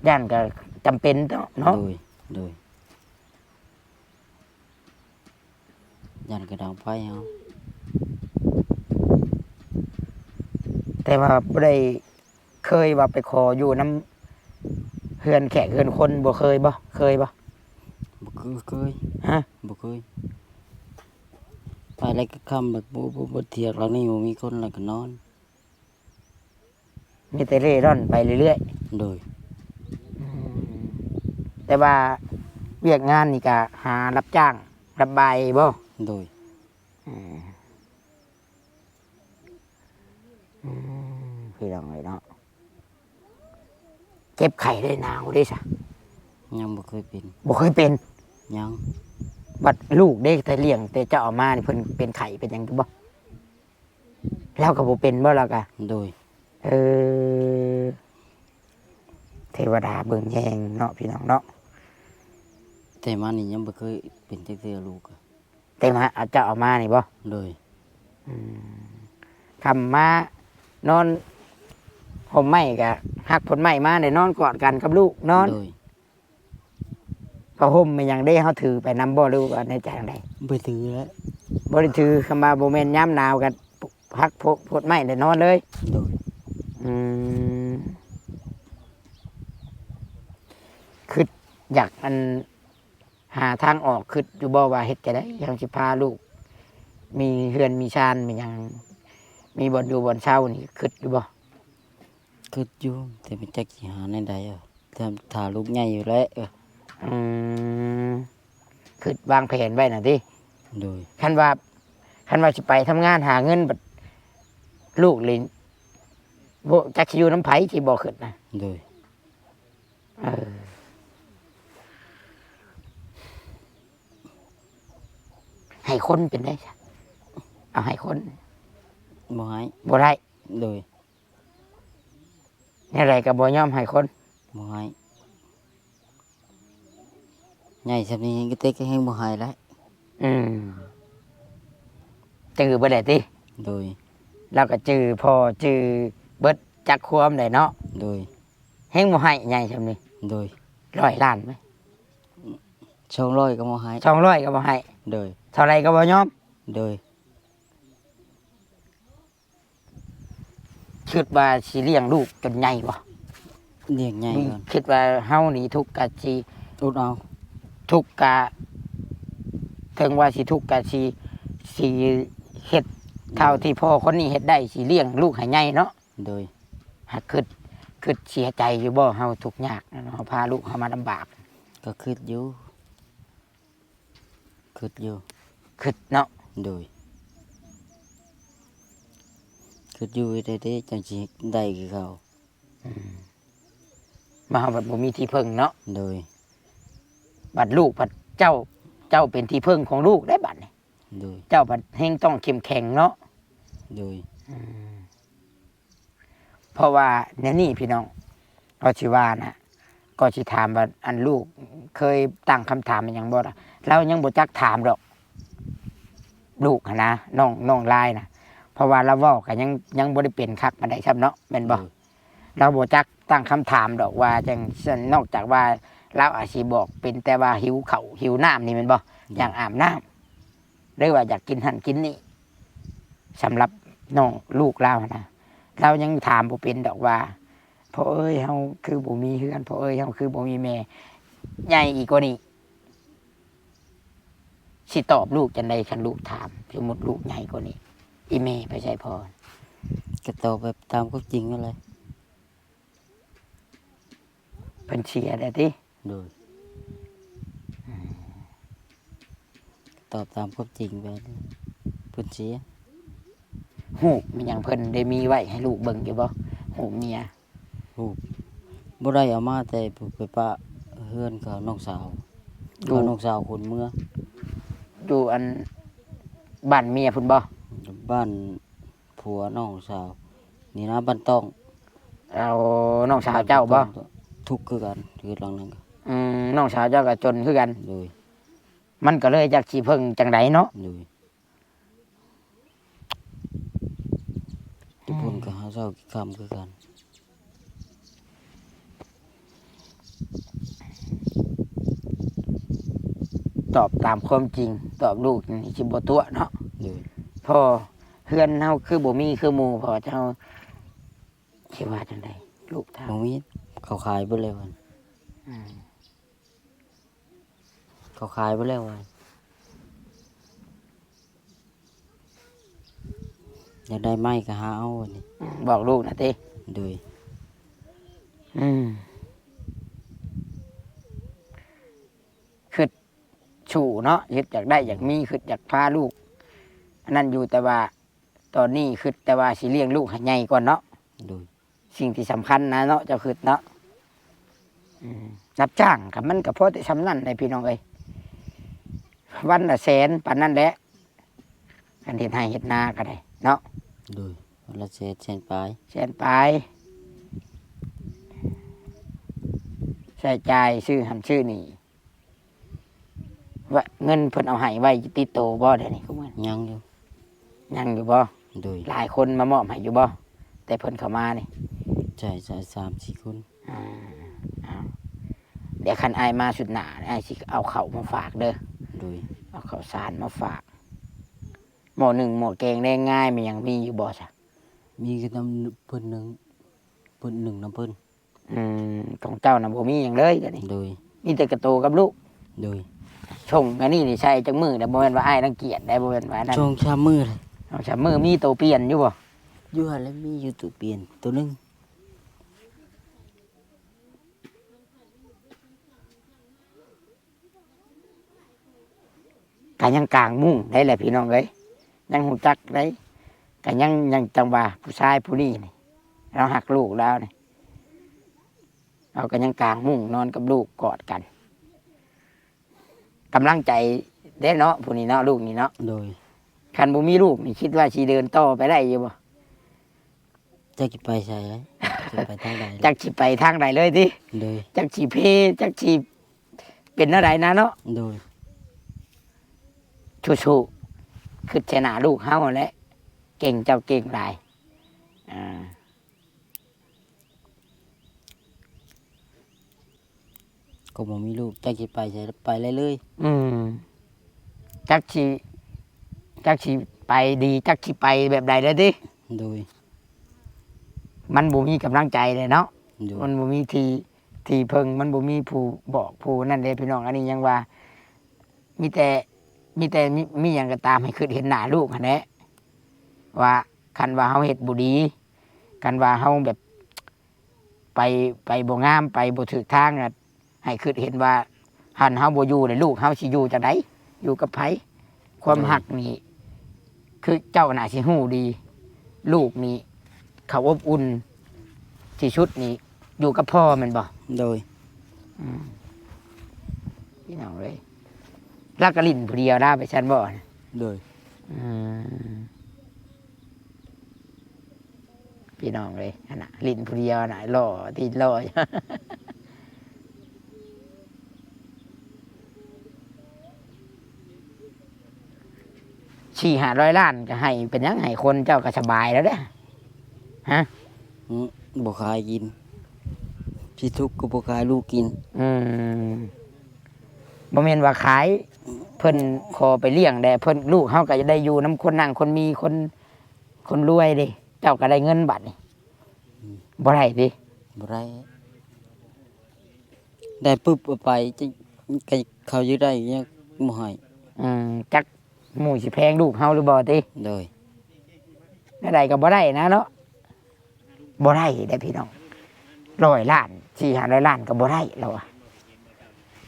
ຢ້ານກໍຈຳເປັນເນາະ. ໂດຍ ໂດຍ. ຢ້ານກະດັງໄຟເຮົາ. ແຕ່ວ່າບໍ່ໄດ້ເຄີຍວ່າໄປຂໍຢູ່ນຳເຮືອນແຂກເຮືອນຄົນ ບໍ່ເຄີຍບໍ່? ເຄີຍບໍ່? ບໍ່ເຄີຍ. ຮະ? ບໍ່ເຄີຍ. ໄປແລ້ວກໍຄ່ຳ ແບບບໍ່ ບໍ່ ບໍ່ຖຽກຫຼັງນີ້ ບໍ່ມີຄົນ ແລ້ວກໍນອນ. ມີແຕ່ເລ່ຮ່ອນໄປເລື້ອຍໆ. ໂດຍ. ອືມ ແຕ່ວ່າ ວຽກງານນີ້ກະຫາຮັບຈ້າງ ຮັບບ່າຍບໍ່? ໂດຍ. ອືມ ອືມ ພີ່ນ້ອງເອີຍເນາະ ເຈັບໄຂ້ໄດ້ ໜາວເດ້ຊະ? ຍັງບໍ່ເຄີຍເປັນ. ບໍ່ເຄີຍເປັນ? ຍັງ. ບັດລູກເດ້ ແຕ່ລ້ຽງ ແຕ່ເຈົ້າເອົາມານີ້ ເພິ່ນເປັນໄຂ້ເປັນຫຍັງຢູ່ບໍ່? ລາວກໍບໍ່ເປັນບໍ່ ລາວກະ? ໂດຍ. ເອີ ເທວະດາເບິ່ງແຍງເນາະ ພີ່ນ້ອງເນາະ. ແຕ່ມານີ້ຍັງບໍ່ເຄີຍເປັນຈັກເທື່ອ ລູກ. ແຕ່ມາ ເຈົ້າເອົາມານີ້ບໍ່? ໂດຍ. ອືມ ຄ່ຳມານອນຮົ່ມໄມ້ ກະຮັກພົ້ນໄມ້ມາ ໄດ້ນອນກອດກັນກັບລູກນອນ. ໂດຍ. ຜ້າຫົ່ມແມ່ນຫຍັງເດ້ ເຮົາຖືໄປນຳບໍ່ ຫຼືວ່າແນວໃດ? ບໍ່ຖືແລ້ວ. ບໍ່ໄດ້ຖື. ຄຳວ່າບໍ່ແມ່ນຍາມໜາວກໍຮັກໂພ- ໂພດໄມ້ແລ້ວນອນເລີຍ. ໂດຍ. ອືມ ຄິດຢາກ ອັນ ຫາທາງອອກ ຄິດຢູ່ບໍ່ວ່າເຮັດຈັ່ງໃດ ເຮົາຊິພາລູກມີເຮືອນມີຊານ ມີຫຍັງ ມີບ່ອນຢູ່ບ່ອນເຊົານີ້ ຄິດຢູ່ບໍ່? ຄິດຢູ່ ແຕ່ບໍ່ຈັກຊິຫາແນວໃດ ຖ້າ ຖ້າລູກໃຫຍ່ຢູ່ແລ້ວ. ອືມ ຄິດວາງແຜນໄວ້ນະຕິ? ໂດຍ. ຄັນວ່າ ຄັນວ່າຊິໄປທຳງານຫາເງິນ ບັດລູກນີ້ ບໍ່ຈັກຊິຢູ່ນຳໃຜ ທີ່ບໍ່ຄິດນະ? ໂດຍ. ເອີ ໃຫ້ຄົນເປັນໄດ໋ຊະ? ເອົາໃຫ້ຄົນ ບໍ່ໃຫ້. ບໍ່ໄດ້? ໂດຍ. ແນວໃດກໍບໍ່ຍອມໃຫ້ຄົນ? ບໍ່ໃຫ້. ໃຫຍ່ສ່ຳນີ້ ແຕ່ກໍແຮງບໍ່ໃຫ້ແລ້ວ. ອືມ ຈື່ເບິດແລ້ວຕິ? ໂດຍ. ລາວກໍຈື່ພໍ່ຈື່ເບິດຈັກຄວາມໄດ້ເນາະ? ໂດຍ. ແຮງບໍ່ໃຫ້ໃຫຍ່ສ່ຳນີ້? ໂດຍ. ຮ້ອຍລ້ານໄໝ? ສອງຮ້ອຍກໍບໍ່ໃຫ້. ສອງຮ້ອຍກໍບໍ່ໃຫ້? ໂດຍ. ເທົ່າໃດກໍບໍ່ຍອມ? ໂດຍ. ຄິດວ່າຊິລ້ຽງລູກຈົນໃຫຍ່ບໍ່? ລ້ຽງໃຫຍ່ກ່ອນ. ຄິດວ່າເຮົານີ້ທຸກກະຊິອົດເອົາ ທຸກກະ ເຖິງວ່າຊິທຸກກະຊິ ຊິເຮັດເທົ່າທີ່ພໍ່ຄົນນີ້ເຮັດໄດ້ ຊິລ້ຽງລູກໃຫ້ໃຫຍ່ເນາະ? ໂດຍ. ຫາກຄິດ ຄິດເສຍໃຈຢູ່ບໍ່ ເຮົາທຸກຍາກ ເຮົາພາລູກເຮົາມາລຳບາກ? ກໍຄິດຢູ່. ຄິດຢູ່. ຄິດເນາະ? ໂດຍ. ຄິດຢູ່ ເຮັດໃດເດ້ ຈັ່ງຊິໄດ້ຄືເຂົາ? ອືມ ມາເຮົາບັດບໍ່ມີທີ່ເພິ່ງເນາະ? ໂດຍ. ບັດລູກ ບັດເຈົ້າ ເຈົ້າເປັນທີ່ເພິ່ງຂອງລູກໄດ໋ບັດນີ້. ໂດຍ. ເຈົ້າບັດແຮງຕ້ອງເຂັ້ມແຂງເນາະ? ໂດຍ. ອືມ ເພາະວ່າແນວນີ້ພີ່ນ້ອງ ກໍຊິວ່ານະ ກໍຊິຖາມວ່າ ອັນ ລູກເຄີຍຕັ້ງຄຳຖາມອີ່ຫຍັງບໍ່ລະ? ລາວຍັງບໍ່ຈັກຖາມດອກ ລູກຫັ້ນນະ ນ້ອງ ນ້ອງລາຍນະ ເພາະວ່າລາວເວົ້າກໍຍັງ ຍັງບໍ່ໄດ້ເປັນຄັກປານໃດຊ້ຳເນາະ ແມ່ນບໍ່? ໂດຍ. ລາວບໍ່ຈັກຕັ້ງຄຳຖາມດອກວ່າຈັ່ງຊັ້ນ ນອກຈາກວ່າລາວອາດຊິບອກເປັນແຕ່ວ່າຫິວເຂົ້າຫິວນ້ຳນີ້ແມ່ນບໍ່? ໂດຍ. ຢາກອາບນ້ຳ ຫຼືວ່າຢາກກິນຫັ້ນກິນນີ້ ສຳລັບນ້ອງລູກລາວຫັ້ນນະ ລາວຍັງຖາມບໍ່ເປັນດອກວ່າ ພໍ່ເອີຍ ເຮົາຄືບໍ່ມີເຮືອນ ພໍ່ເອີຍ ເຮົາຄືບໍ່ມີແມ່ ໃຫຍ່ອີກກວ່ານີ້ ຊິຕອບລູກຈັ່ງໃດ ຄັນລູກຖາມ? ສົມມຸດລູກໃຫຍ່ກວ່ານີ້ ອີ່ແມ່ໄປໃສພໍ່? ກໍຕອບແບບຕາມຄວາມຈິງນັ້ນແຫຼະ. ເພິ່ນເສຍແລ້ວຕິ? ໂດຍ. ອືມ ຕອບຕາມຄວາມຈິງໄປ ເພິ່ນເສຍ. ຮູບມີຫຍັງເພິ່ນໄດ້ມີໄວ້ໃຫ້ລູກເບິ່ງຢູ່ບໍ່? ຮູບເມຍ. ຮູບ ບໍ່ໄດ້ເອົາມາ ແຕ່ໄປປະເຮືອນເຂົາ ນ້ອງສາວ ຢູ່ ເຂົາ ນ້ອງສາວຄົນເມືອງ ຢູ່ ອັນ ບ້ານເມຍພຸ້ນບໍ່? ບ້ານ ຜົວນ້ອງສາວນີ້ນະ ບ້ານຕ້ອງ. ເອົາ ນ້ອງສາວເຈົ້າບໍ່? ທຸກຄືກັນ ເຮືອນຫຼັງນັ້ນ. ອືມ ນ້ອງສາວເຈົ້າກໍຈົນຄືກັນ. ໂດຍ. ມັນກໍເລີຍຈັກຊິເພິ່ງຈັ່ງໃດເນາະ. ໂດຍ. ຢູ່ພຸ້ນກໍຫາເຊົ້າກິນຄ່ຳຄືກັນ. ຕອບຕາມຄວາມຈິງ ຕອບລູກນີ້ຊິບໍ່ຕົວະເນາະ. ໂດຍ. ພໍ່ ເຮືອນເຮົາຄືບໍ່ມີຄືໝູ່ ພໍ່ເຈົ້າ ຊິວ່າຈັ່ງໃດ ລູກຖາມ? ບໍ່ມີ ເຂົາຂາຍເບິດແລ້ວ. ອືມ ເຂົາຂາຍເບິດແລ້ວວ່າ ຢາກໄດ້ໄມ້ກໍຫາເອົາ ວ່ານີ້. ອືມ ບອກລູກນະຕິ? ໂດຍ. ອືມ. ຕູ້ເນາະ ຄິດຢາກໄດ້ຢາກມີ ຄິດຢາກພາລູກອັນນັ້ນຢູ່ ແຕ່ວ່າຕອນນີ້ຄິດແຕ່ວ່າຊິລ້ຽງລູກໃຫ້ໃຫຍ່ກ່ອນເນາະ. ໂດຍ ສິ່ງທີ່ສຳຄັນນະເນາະ ເຈົ້າຄິດເນາະ. ອືມ ຮັບຈ້າງກໍມັນກໍພໍແຕ່ສ່ຳນັ້ນແຫຼະພີ່ນ້ອງເອີຍ ວັນລະແສນປານນັ້ນແຫຼະ ຄັນເຮັດໄຮ່ເຮັດນາກໍໄດ້ເນາະ. ໂດຍ ວັນລະແສນ ແສນປາຍ ແສນປາຍ ໃຊ້ຈ່າຍຊື້ຫັ້ນຊື້ນີ້. ວ່າເງິນເພິ່ນເອົາໃຫ້ໄວ້ຕິດໂຕບໍ່ດຽວນີ້? ຍັງຢູ່ ຍັງຢູ່ບໍ່? ໂດຍ ຫຼາຍຄົນມາມອບໃຫ້ຢູ່ບໍ່ ແຕ່ເພິ່ນເຂົ້າມານີ້? ໃຊ້ສາມສີ່ຄົນ. ອ່າ ເອົາ ດຽວຄັນອ້າຍມາຊຸດໜ້າ ອ້າຍຊິເອົາເຂົ້າມາຝາກເດີ. ໂດຍ ເອົາເຂົ້າສານມາຝາກ ໝໍ້ໜຶ້ງ ໝໍ້ແກງແລງງາຍ ມີຫຍັງມີຢູ່ບໍ່ຊະ? ມີກໍນຳເພິ່ນໜຶ້ງ ເພິ່ນໜຶ້ງນຳເພິ່ນ. ອືມ ຂອງເຈົ້ານະບໍ່ມີຫຍັງເລີຍດຽວນີ້? ໂດຍ ມີແຕ່ກະໂຕກັບລູກ. ໂດຍ ຊົງອັນນີ້ນີ້ໃຊ້ຈັກມື້ແລ້ວ? ບໍ່ແມ່ນວ່າອ້າຍລັງກຽດໄດ໋ ບໍ່ແມ່ນວ່ານັ້ນ ຊົງສາມມື້. ສອງສາມມື້ ມີໂຕປ່ຽນຢູ່ບໍ່? ຢູ່ຫັ້ນແຫຼະ ມີຢູ່ໂຕປ່ຽນໂຕໜຶ່ງ. ກະຍັງກາງມຸ້ງໄດ້ແຫຼະພີ່ນ້ອງເອີຍ ຍັງຮູ້ຈັກໄດ້ ກະຍັງ ຍັງຈັ່ງວ່າຜູ້ຊາຍຜູ້ນີ້ນີ້ ລາວຮັກລູກລາວນີ້ ລາວກະຍັງກາງມຸ້ງນອນກັບລູກກອດກັນ. ກຳລັງໃຈເດ້ເນາະ ຜູ້ນີ້ເນາະ ລູກນີ້ເນາະ. ໂດຍ ຄັນບໍ່ມີລູກນີ້ ຄິດວ່າຊິເດີນຕໍ່ໄປໄດ້ຢູ່ບໍ່? ຈັກຊິໄປໃສ ຈັກຊິໄປທາງໃດ ຈັກຊິໄປທາງໃດເລີຍຕິ? ໂດຍ ຈັກຊິເພ ຈັກຊິເປັນແນວໃດນະເນາະ. ໂດຍ ສູ້ໆ ຄິດໃສ່ໜ້າລູກເຮົາຫັ້ນແຫຼະ ເກັ່ງ ເຈົ້າເກັ່ງຫຼາຍ. ອ່າ ກໍບໍ່ມີລູກ ຈັກຊິໄປໃສ ໄປໄດ້ເລີຍ. ອືມ ຈັກຊິ ຈັກຊິໄປດີ ຈັກຊິໄປແບບໃດແລ້ວຕິ? ໂດຍ ມັນບໍ່ມີກຳລັງໃຈເລີຍເນາະ. ໂດຍ ມັນບໍ່ມີທີ່ ທີ່ເພິ່ງ ມັນບໍ່ມີຜູ້ບອກຜູ້ນັ້ນເດ້ພີ່ນ້ອງ. ອັນນີ້ຍັງວ່າ ມີແຕ່ ມີແຕ່ ມີ ມີຫຍັງກໍຕາມໃຫ້ຄິດເຫັນໜ້າລູກຫັ້ນແຫຼະ ວ່າຄັນວ່າເຮົາເຮັດບໍ່ດີ ຄັນວ່າເຮົາແບບ ໄປ ໄປບໍ່ງາມ ໄປບໍ່ຖືກທາງ ໃຫ້ຄິດເຫັນວ່າ ຄັນເຮົາບໍ່ຢູ່ແລ້ວ ລູກເຮົາຊິຢູ່ຈັ່ງໃດ? ຢູ່ກັບໃຜ? ຄວາມ ໂດຍ ຮັກນີ້ ຄືເຈົ້າໜ້າຊິຮູ້ດີ ລູກນີ້ ເຂົາອົບອຸ່ນທີ່ສຸດນີ້ ຢູ່ກັບພໍ່ແມ່ນບໍ່? ໂດຍ ອືມ ພີ່ນ້ອງເອີຍ ລາວກໍຫຼິ້ນຜູ້ດຽວລາວໄປຊັ້ນບໍ່? ໂດຍ ອືມ ພີ່ນ້ອງເອີຍ ຫັ້ນນະ ຫຼິ້ນຜູ້ດຽວນະ ຫຼໍ່ຕິຫຼໍ່ ສີ່ຫ້າຮ້ອຍລ້ານກໍໃຫ້ ເປັນຫຍັງໃຫ້ຄົນ ເຈົ້າກໍສະບາຍແລ້ວເດ້ ຮະ? ອືມ ບໍ່ຂາຍກິນ ຊິທຸກກໍບໍ່ຂາຍລູກກິນ. ອືມ ບໍ່ແມ່ນວ່າຂາຍ ເພິ່ນຂໍໄປລ້ຽງແດ່ ເພິ່ນ ລູກເຮົາກໍຈະໄດ້ຢູ່ນຳຄົນໜັ້ງຄົນມີ ຄົນ ຄົນລວຍເດ້ ເຈົ້າກໍໄດ້ເງິນບາດນີ້. ອືມ ບໍ່ໄດ້ຕິ? ບໍ່ໄດ້ ໄດ້ປຶບເອົາໄປ ຈະ ກໍເຂົາຢູ່ໄດ້ຍັງບໍ່ໃຫ້. ອືມ ຈັກໝູ່ຊິແພງລູກເຮົາຫຼືບໍ່ຕິ? ໂດຍ ແນວໃດກໍບໍ່ໄດ້ນະເນາະ ບໍ່ໄດ້ເດ້ພີ່ນ້ອງ ຮ້ອຍລ້ານ ສີ່ຫ້າຮ້ອຍລ້ານກໍບໍ່ໄດ້ລາວວ່າ.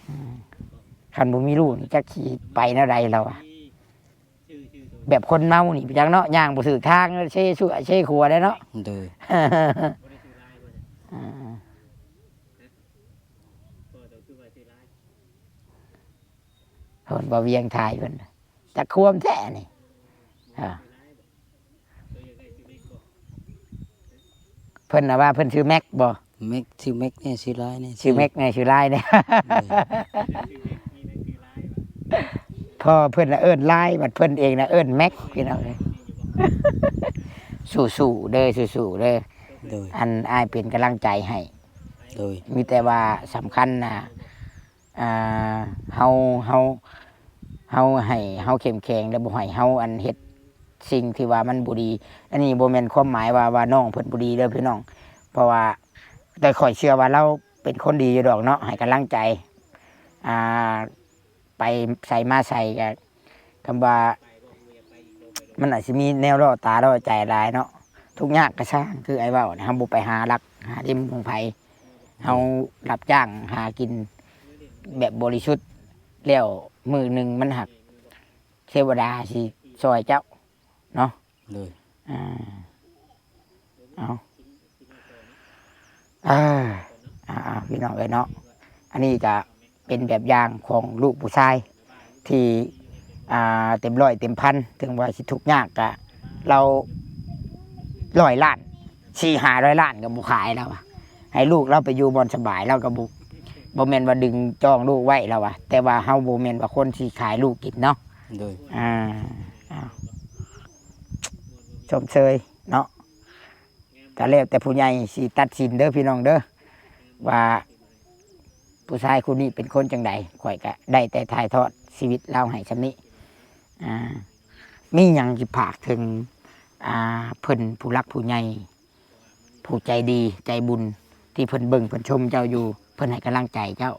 ອືມ ຄັນບໍ່ມີລູກນີ້ຈັກຊິໄປແນວໃດລາວວ່າ. ແບບຄົນເມົານີ້ໄປຈັກເນາະ ຍ່າງບໍ່ຖືກທາງ ເຊຊົ່ວເຊຂົວໄດ້ເນາະ. ໂດຍ ອ່າ ເພິ່ນບໍ່ວຽງຖ່າຍເພິ່ນ ຈັກຄວາມແທ້ນີ້ ອ່າ. ເພິ່ນນະວ່າເພິ່ນຊື່ແມັກບໍ່? ແມັກ ຊື່ແມັກແດ່ ຊື່ລາຍແດ່ ຊື່ແມັກແດ່ ຊື່ລາຍແດ່. ໂດຍ ພໍ່ເພິ່ນນະເອີ້ນລາຍ ບັດເພິ່ນເອງນະເອີ້ນແມັກ ພີ່ນ້ອງເອີຍ. ສູ້ໆເດີ ສູ້ໆເດີ. ໂດຍ ອັນອ້າຍເປັນກຳລັງໃຈໃຫ້. ໂດຍ ມີແຕ່ວ່າສຳຄັນນະ ອ່າ ເຮົາ ເຮົາ ເຮົາໃຫ້ເຮົາເຂັ້ມແຂງ ແລະ ບໍ່ໃຫ້ເຮົາ ອັນ ເຮັດສິ່ງທີ່ວ່າມັນບໍ່ດີ. ອັນນີ້ບໍ່ແມ່ນຄວາມໝາຍວ່າ ວ່ານ້ອງເພິ່ນບໍ່ດີເດີພີ່ນ້ອງ ເພາະວ່າ ແຕ່ຂ້ອຍເຊື່ອວ່າລາວເປັນຄົນດີຢູ່ດອກເນາະ ໃຫ້ກຳລັງໃຈ ອ່າ ໄປໃສມາໃສກໍ ຄຳວ່າ ມັນອາດຊິມີແນວຫຼໍ່ຕາຫຼໍ່ໃຈຫຼາຍເນາະ ທຸກຍາກກໍຊ່າງ ຄືອ້າຍເວົ້ານະ ເຮົາບໍ່ໄປຫາລັກຫາເຫຼັ້ມຂອງໃຜ ເຮົາ ໂດຍ ຮັບຈ້າງຫາກິນແບບບໍລິສຸດ ແລ້ວມື້ໜຶ່ງມັນຫາກເທວະດາຊິຊ່ອຍເຈົ້າເນາະ. ໂດຍ ອ່າ ເອົາ ອ່າ ອ່າ ພີ່ນ້ອງເອີຍເນາະ ອັນນີ້ກະເປັນແບບຢ່າງຂອງລູກຜູ້ຊາຍທີ່ ອ່າ ເຕັມຮ້ອຍເຕັມພັນ ເຖິງວ່າຊິທຸກຍາກກະ ລາວຮ້ອຍລ້ານ ສີ່ຫ້າຮ້ອຍລ້ານກະບໍ່ຂາຍລາວວ່າ ໃຫ້ລູກລາວໄປຢູ່ບ່ອນສະບາຍ ລາວກະບໍ່ ບໍ່ແມ່ນວ່າດຶງຈ້ອງລູກໄວ້ລາວວ່າ ແຕ່ວ່າເຮົາບໍ່ແມ່ນວ່າຄົນຊິຂາຍລູກກິນເນາະ. ໂດຍ ອ່າ ເອົາ ຊົມເຊີຍເນາະ ກະແລ້ວແຕ່ຜູ້ໃຫຍ່ຊິຕັດສິນເດີພີ່ນ້ອງເດີ ວ່າຜູ້ຊາຍຄົນນີ້ເປັນຄົນຈັ່ງໃດ ຂ້ອຍກະໄດ້ແຕ່ຖ່າຍທອດຊີວິດລາວໃຫ້ຊ່ຳນີ້. ອ່າ ມີຫຍັງຊິຝາກເຖິງ ອ່າ ເພິ່ນ ຜູ້ຫຼັກຜູ້ໃຫຍ່ ຜູ້ໃຈດີໃຈບຸນ ທີ່ເພິ່ນເບິ່ງເພິ່ນຊົມເຈົ້າຢູ່ ເພິ່ນໃຫ້ກຳລັງໃຈເຈົ້າ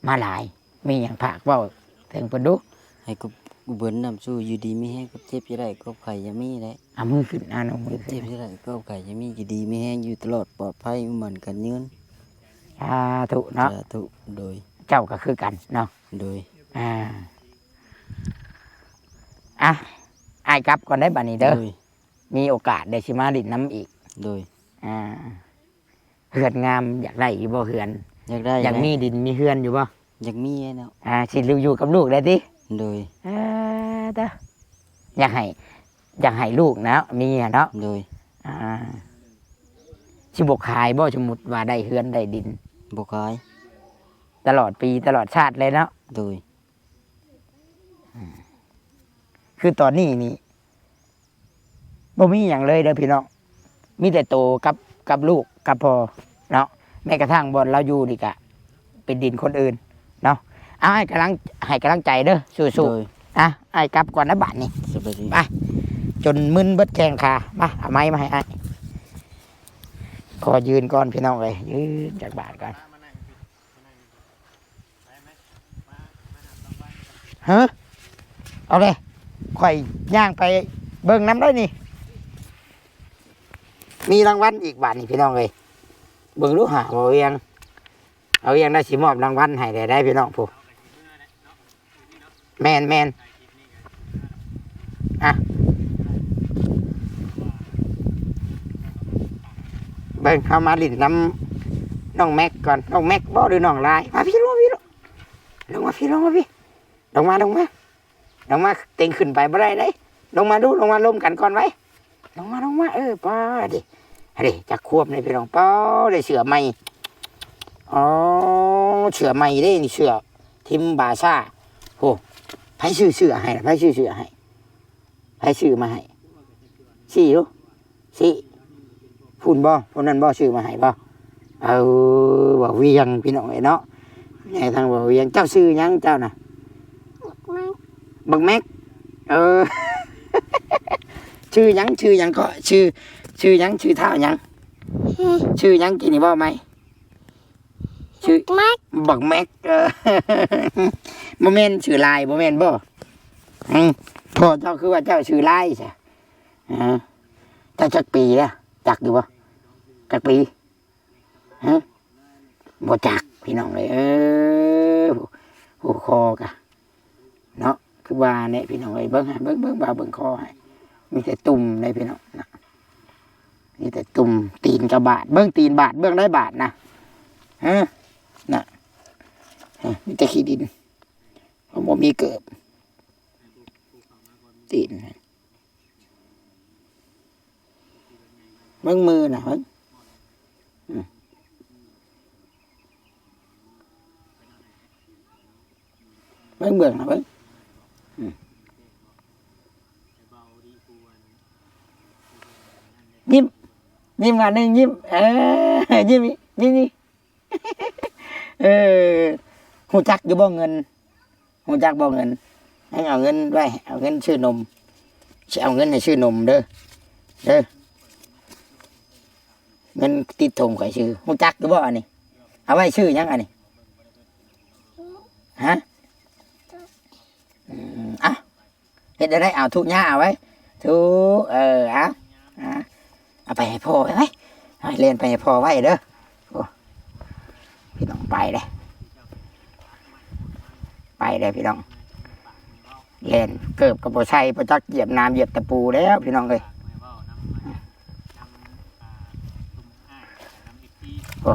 ມາຫຼາຍ ມີຫຍັງຝາກເວົ້າເຖິງເພິ່ນດູ? ໃຫ້ກວມອຸບົນນຳສູ່ ຢູ່ດີມີແຮງ ຄວາມເຈັບຢ່າໄດ້ ຄວາມໄຂ້ຢ່າມີແຫຼະ ເອົາມືຂຶ້ນ ອ່າ ເອົາມືຂຶ້ນ ເຈັບຢ່າໄດ້ ຄວາມໄຂ້ຢ່າມີ ຢູ່ດີມີແຮງ ຢູ່ຕະຫຼອດປອດໄພ ໝັ້ນກັນຍືນ ສາທຸເນາະ ສາທຸ. ໂດຍ ເຈົ້າກະຄືກັນເນາະ. ໂດຍ ອ່າ ອ່ະ ອ້າຍກັບກ່ອນໄດ໋ບາດນີ້ເດີ ໂດຍ ມີໂອກາດໄດ້ຊິມາຫຼິ້ນນຳອີກ. ໂດຍ ອ່າ ເຮືອນງາມ ຢາກໄດ້ຢູ່ບໍ່ເຮືອນ? ຢາກໄດ້ ຢາກມີດິນມີເຮືອນຢູ່ບໍ່? ຢາກມີແຫຼະເນາະ ອ່າ ຊິຢູ່ກັບລູກໄດ້ຕິ? ໂດຍ ອ່າ ເດີ ຢາກໃຫ້ ຢາກໃຫ້ລູກນະມີຫັ້ນເນາະ. ໂດຍ ອ່າ ຊິບໍ່ຂາຍບໍ່? ສົມມຸດວ່າໄດ້ເຮືອນໄດ້ດິນ ບໍ່ຂາຍ ຕະຫຼອດປີຕະຫຼອດຊາດເລີຍເນາະ. ໂດຍ ຄືຕອນນີ້ນີ້ ບໍ່ມີຫຍັງເລີຍເດີພີ່ນ້ອງ ມີແຕ່ໂຕກັບ ກັບລູກກັບພໍ່ເນາະ ແມ້ກະທັ່ງບ່ອນລາວຢູ່ນີ້ກະເປັນດິນຄົນອື່ນເນາະ. ເອົາ ໃຫ້ກຳລັງ ໃຫ້ກຳລັງໃຈເດີ ສູ້ໆ. ໂດຍ ອ່ະ ອ້າຍກັບກ່ອນນະບາດນີ້ ສະບາຍດີ ໄປ ຈົນມຶນເບິດແຂ້ງຂາ. ມາ ເອົາໄມມາໃຫ້ອ້າຍ ຂໍຢືນກ່ອນພີ່ນ້ອງເອີຍ ຢືນຈັກບາດກ່ອນ. ຮະ ເອົາເດ້ ຂ້ອຍຍ່າງໄປເບິ່ງນຳໄດ້ນີ້ ມີລາງວັນອີກບາດນີ້ພີ່ນ້ອງເອີຍ. ເບິ່ງດູຫາ ບໍ່ວຽງ ເອົາວຽງໄດ້ຊິມອບລາງວັນໃຫ້ໄດ້ ໄດ້ພີ່ນ້ອງຜູ້ ແມ່ນໆ ອ່ະ ເບິ່ງ ເຮົາມາຫຼິ້ນນຳນ້ອງແມັກກ່ອນ. ນ້ອງແມັກບໍ່ ຫຼືນ້ອງລາຍ? ມາພີ້ ລົງມາພີ້ ລົງມາພີ້ ລົງມາພີ້ ລົງມາ ລົງມາ ລົງມາ ເຕັງຂຶ້ນໄປບໍ່ໄດ້ເດ້. ລົງມາດູ ລົງມາລົມກັນກ່ອນໄວ້ ລົງມາ ລົງມາ ເອີ ປ້າເດ້ ເດ້ ຈັກຂວບນີ້ພີ່ນ້ອງ ປ້າ ໄດ້ເສື້ອໃໝ່ ອໍ ເສື້ອໃໝ່ເດ້ນີ້ ເສື້ອທີມບາຊາ. ໂອ້ ໃຜຊື້ເສື້ອໃຫ້ລະ? ໃຜຊື້ເສື້ອໃຫ້? ໃຜຊື້ມາໃຫ້? ຊີ້ດູ ຊີ້ ພຸ້ນບໍ່? ຜູ້ນັ້ນບໍ່ຊື້ມາໃຫ້ບໍ່? ເອີ ບ່າວວຽງ ພີ່ນ້ອງເອີຍເນາະ ໃຫຍ່ທາງບ່າວວຽງ. ເຈົ້າຊື່ຫຍັງເຈົ້ານະ? ບັກແມັກ ເອີ ຊື່ຫຍັງ? ຊື່ຫຍັງເກາະ? ຊື່ ຊື່ຫຍັງ? ຊື່ທ້າວຫຍັງ? ຊື່ຫຍັງ? ກີ້ນີ້ເວົ້າໃໝ່. ຊື່ບັກແມັກ ບັກແມັກ ເອີ ບໍ່ແມ່ນຊື່ລາຍ ບໍ່ແມ່ນບໍ່? ອືມ ພໍ່ເຈົ້າຄືວ່າເຈົ້າຊື່ລາຍຊະ? ຮະ ເຈົ້າຈັກປີແລ້ວ ຈັກຢູ່ບໍ່? ຈັກປີ? ຮະ ບໍ່ຈັກພີ່ນ້ອງເອີຍ ເອີ ໂອ້ ຄໍກະ ເນາະ ຄືວ່າແຫຼະພີ່ນ້ອງເອີຍ. ເບິ່ງ ເບິ່ງ ເບິ່ງ ບ່າວເບິ່ງຄໍໃຫ້ ມີແຕ່ຕຸ່ມເດ້ພີ່ນ້ອງນະ ມີແຕ່ຕຸ່ມ. ຕີນກະບາດ ເບິ່ງຕີນບາດ ເບິ່ງໄດ້ບາດນະ ຮະ ນະ ຮະ ມີແຕ່ຂີ້ດິນ ບໍ່ມີເກີບ ຕີນ. ເບິ່ງມືນະ ເບິ່ງ ອືມ ເບິ່ງເບື້ອງນະ ເບິ່ງ ອືມ ຍິ້ມ ຍິ້ມອັນໜຶ່ງ ຍິ້ມ ເອີ ຍິ້ມ ຍິ້ມ ຍິ້ມ. ເອີ ຮູ້ຈັກຢູ່ບໍ່ເງິນ? ຮູ້ຈັກບໍ່ເງິນ? ໃຫ້ເອົາເງິນໄວ້ ເອົາເງິນຊື້ນົມ ຊິເອົາເງິນໃຫ້ຊື້ນົມເດີ ເດີ ເງິນຕິດຖົງຂ້ອຍຊື້. ຮູ້ຈັກຢູ່ບໍ່ອັນນີ້? ເອົາໄວ້ຊື້ຫຍັງອັນນີ້? ຮະ? ອືມ ອ່ະ ເຮັດໄດ້ ເອົາທຸກຍາເອົາໄວ້ ທຸກ ເອີ ເອົາ ເອົາໄປໃຫ້ພໍ່ໄວ້ ໄວ້ ເອົາແລ່ນໄປໃຫ້ພໍ່ໄວ້ເດີ. ໂອ້ ພີ່ນ້ອງໄປເດ້. ໄປແລ້ວພີ່ນ້ອງ ແລ່ນເກີບກໍບໍ່ໃສ່ ບໍ່ຈັກຢຽບນ້ຳຢຽບຕະປູແລ້ວພີ່ນ້ອງເອີຍ. ໂອ້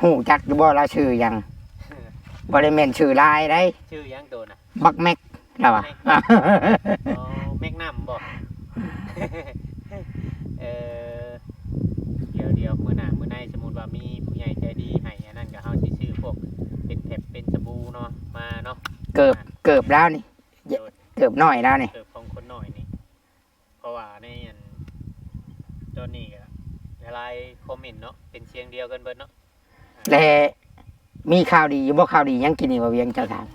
ຮູ້ຈັກຢູ່ບໍ່ລາວຊື່ຫຍັງ? ບໍ່ໄດ້ແມ່ນຊື່ລາຍໃດ໋ ຊື່ຫຍັງໂຕນະ? ບັກແມັກ ລາວວ່າ ແມັກ ອໍ ແມັກນຳບໍ່? ເອີ ດຽວໆ ມື້ໜ້າມື້ໃນ ສົມມຸດວ່າມີຜູ້ໃຫຍ່ໃຈດີໃຫ້ອັນນັ້ນ ກໍເຮົາຊິຊື້ພວກເປັນແທັບເປັນສະບູເນາະ ມາເນາະ ເກີບ ເກີບລາວນີ້ ໂດຍ ເກີບນ້ອຍລາວນີ້ ເກີບຂອງຄົນນ້ອຍນີ້ ເພາະວ່າໃນອັນ ຕອນນີ້ກໍຫຼາຍໆຄອມເມັນເນາະ ເປັນສຽງດຽວກັນເບິດເນາະ. ແລະ ມີຂ່າວດີຢູ່ບໍ່? ຂ່າວດີຫຍັງກິນນີ້ ບໍ່ວຽງ ເຈົ້າຖາມ.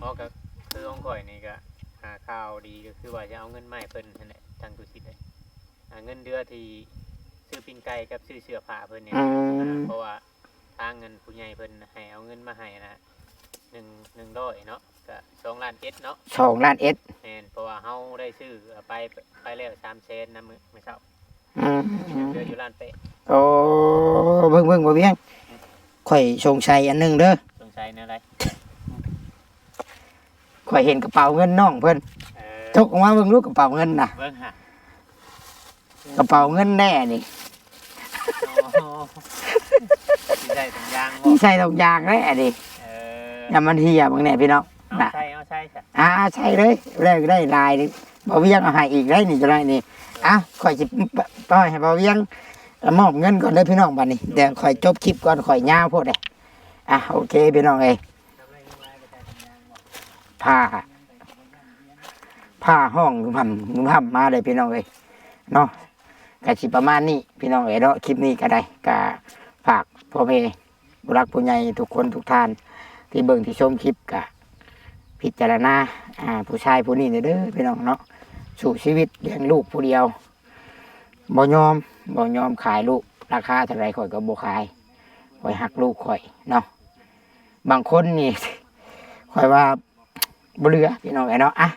ອໍ ກໍຄືຂອງຂ້ອຍນີ້ກໍ ອ່າ ຂ່າວດີກໍຄືວ່າຈະເອົາເງິນມາໃຫ້ເພິ່ນຫັ້ນແຫຼະ ທາງຕຸສິດເດ້ ອ່າ ເງິນເດືອທີ່ຊື້ປີ້ງໄກ່ກັບຊື້ເສື້ອຜ້າເພິ່ນນີ້ ອືມ ເພາະວ່າທາງເງິນຜູ້ໃຫຍ່ເພິ່ນໃຫ້ເອົາເງິນມາໃຫ້ນະ ໜຶ່ງ ໜຶ່ງຮ້ອຍເນາະ ກໍສອງລ້ານເອັດເນາະ ສອງລ້ານເອັດ ແມ່ນ ເພາະວ່າເຮົາໄດ້ຊື້ໄປ ໄປແລ້ວສາມແສນນະ ມື້ ມື້ເຊົ້າ ອືມ ເຫຼືອຢູ່ລ້ານແປດ. ໂອ້ ເບິ່ງໆ ບໍ່ວຽງ ຂ້ອຍສົງໄສອັນໜຶ່ງເດີ. ສົງໄສແນວໃດ? ຂ້ອຍເຫັນກະເປົາເງິນນ້ອງເພິ່ນ ເອີ ຈົກອອກມາເບິ່ງດູກະເປົາເງິນນະ ເບິ່ງຫາ ກະເປົາເງິນແດ່ນີ້ ໂອ້ ຊິໃສ່ຖົງຢາງບໍ່? ຊິໃສ່ຖົງຢາງແດ່ນີ້ ເອີ ຍາມມັນເຫ່ຍເບິ່ງແດ່ພີ່ນ້ອງ ເອົາໃສ່ ເອົາໃສ່ຊະ ອ່າ ໃສ່ເລີຍ ແລ້ວໄດ້ຫຼາຍນີ້ ບ່າວວຽງເອົາໃຫ້ອີກໄດ໋ນີ້ ຈັກໜ້ອຍນີ້ ອ່ະ ຂ້ອຍຊິປ່ອຍໃຫ້ບ່າວວຽງມອບເງິນກ່ອນເດີພີ່ນ້ອງ ບັດນີ້ ດຽວຂ້ອຍຈົບຄລິບກ່ອນ ຂ້ອຍຍາວໂພດເດ້. ອ່ະ ໂອເຄພີ່ນ້ອງເອີຍ ຟ້າ ຟ້າຮ້ອງຮຳຮຳມາເລີຍພີ່ນ້ອງເອີຍເນາະ. ກະຊິປະມານນີ້ພີ່ນ້ອງເອີຍເນາະ ຄລິບນີ້ກະໄດ້ ກະຝາກພໍ່ແມ່ຜູ້ຫຼັກຜູ້ໃຫຍ່ທຸກຄົນທຸກທ່ານທີ່ເບິ່ງທີ່ຊົມຄລິບ ກະພິຈາລະນາ ອ່າ ຜູ້ຊາຍຜູ້ນີ້ແດ່ເດີພີ່ນ້ອງເນາະ ສູ້ຊີວິດລ້ຽງລູກຜູ້ດຽວ ບໍ່ຍອມ ບໍ່ຍອມຂາຍລູກ ລາຄາເທົ່າໃດຂ້ອຍກໍບໍ່ຂາຍ ຂ້ອຍຮັກລູກຂ້ອຍເນາະ. ບາງຄົນນີ້ ຂ້ອຍວ່າ ບໍ່ເຫຼືອພີ່ນ້ອງເອີຍເນາະ. ອ່ະ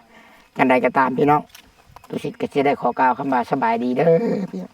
ຈັ່ງໃດກໍຕາມພີ່ນ້ອງ ຕຸສິດກໍຊິໄດ້ຂໍກ່າວຄຳວ່າສະບາຍດີເດີພີ່ນ້ອງ.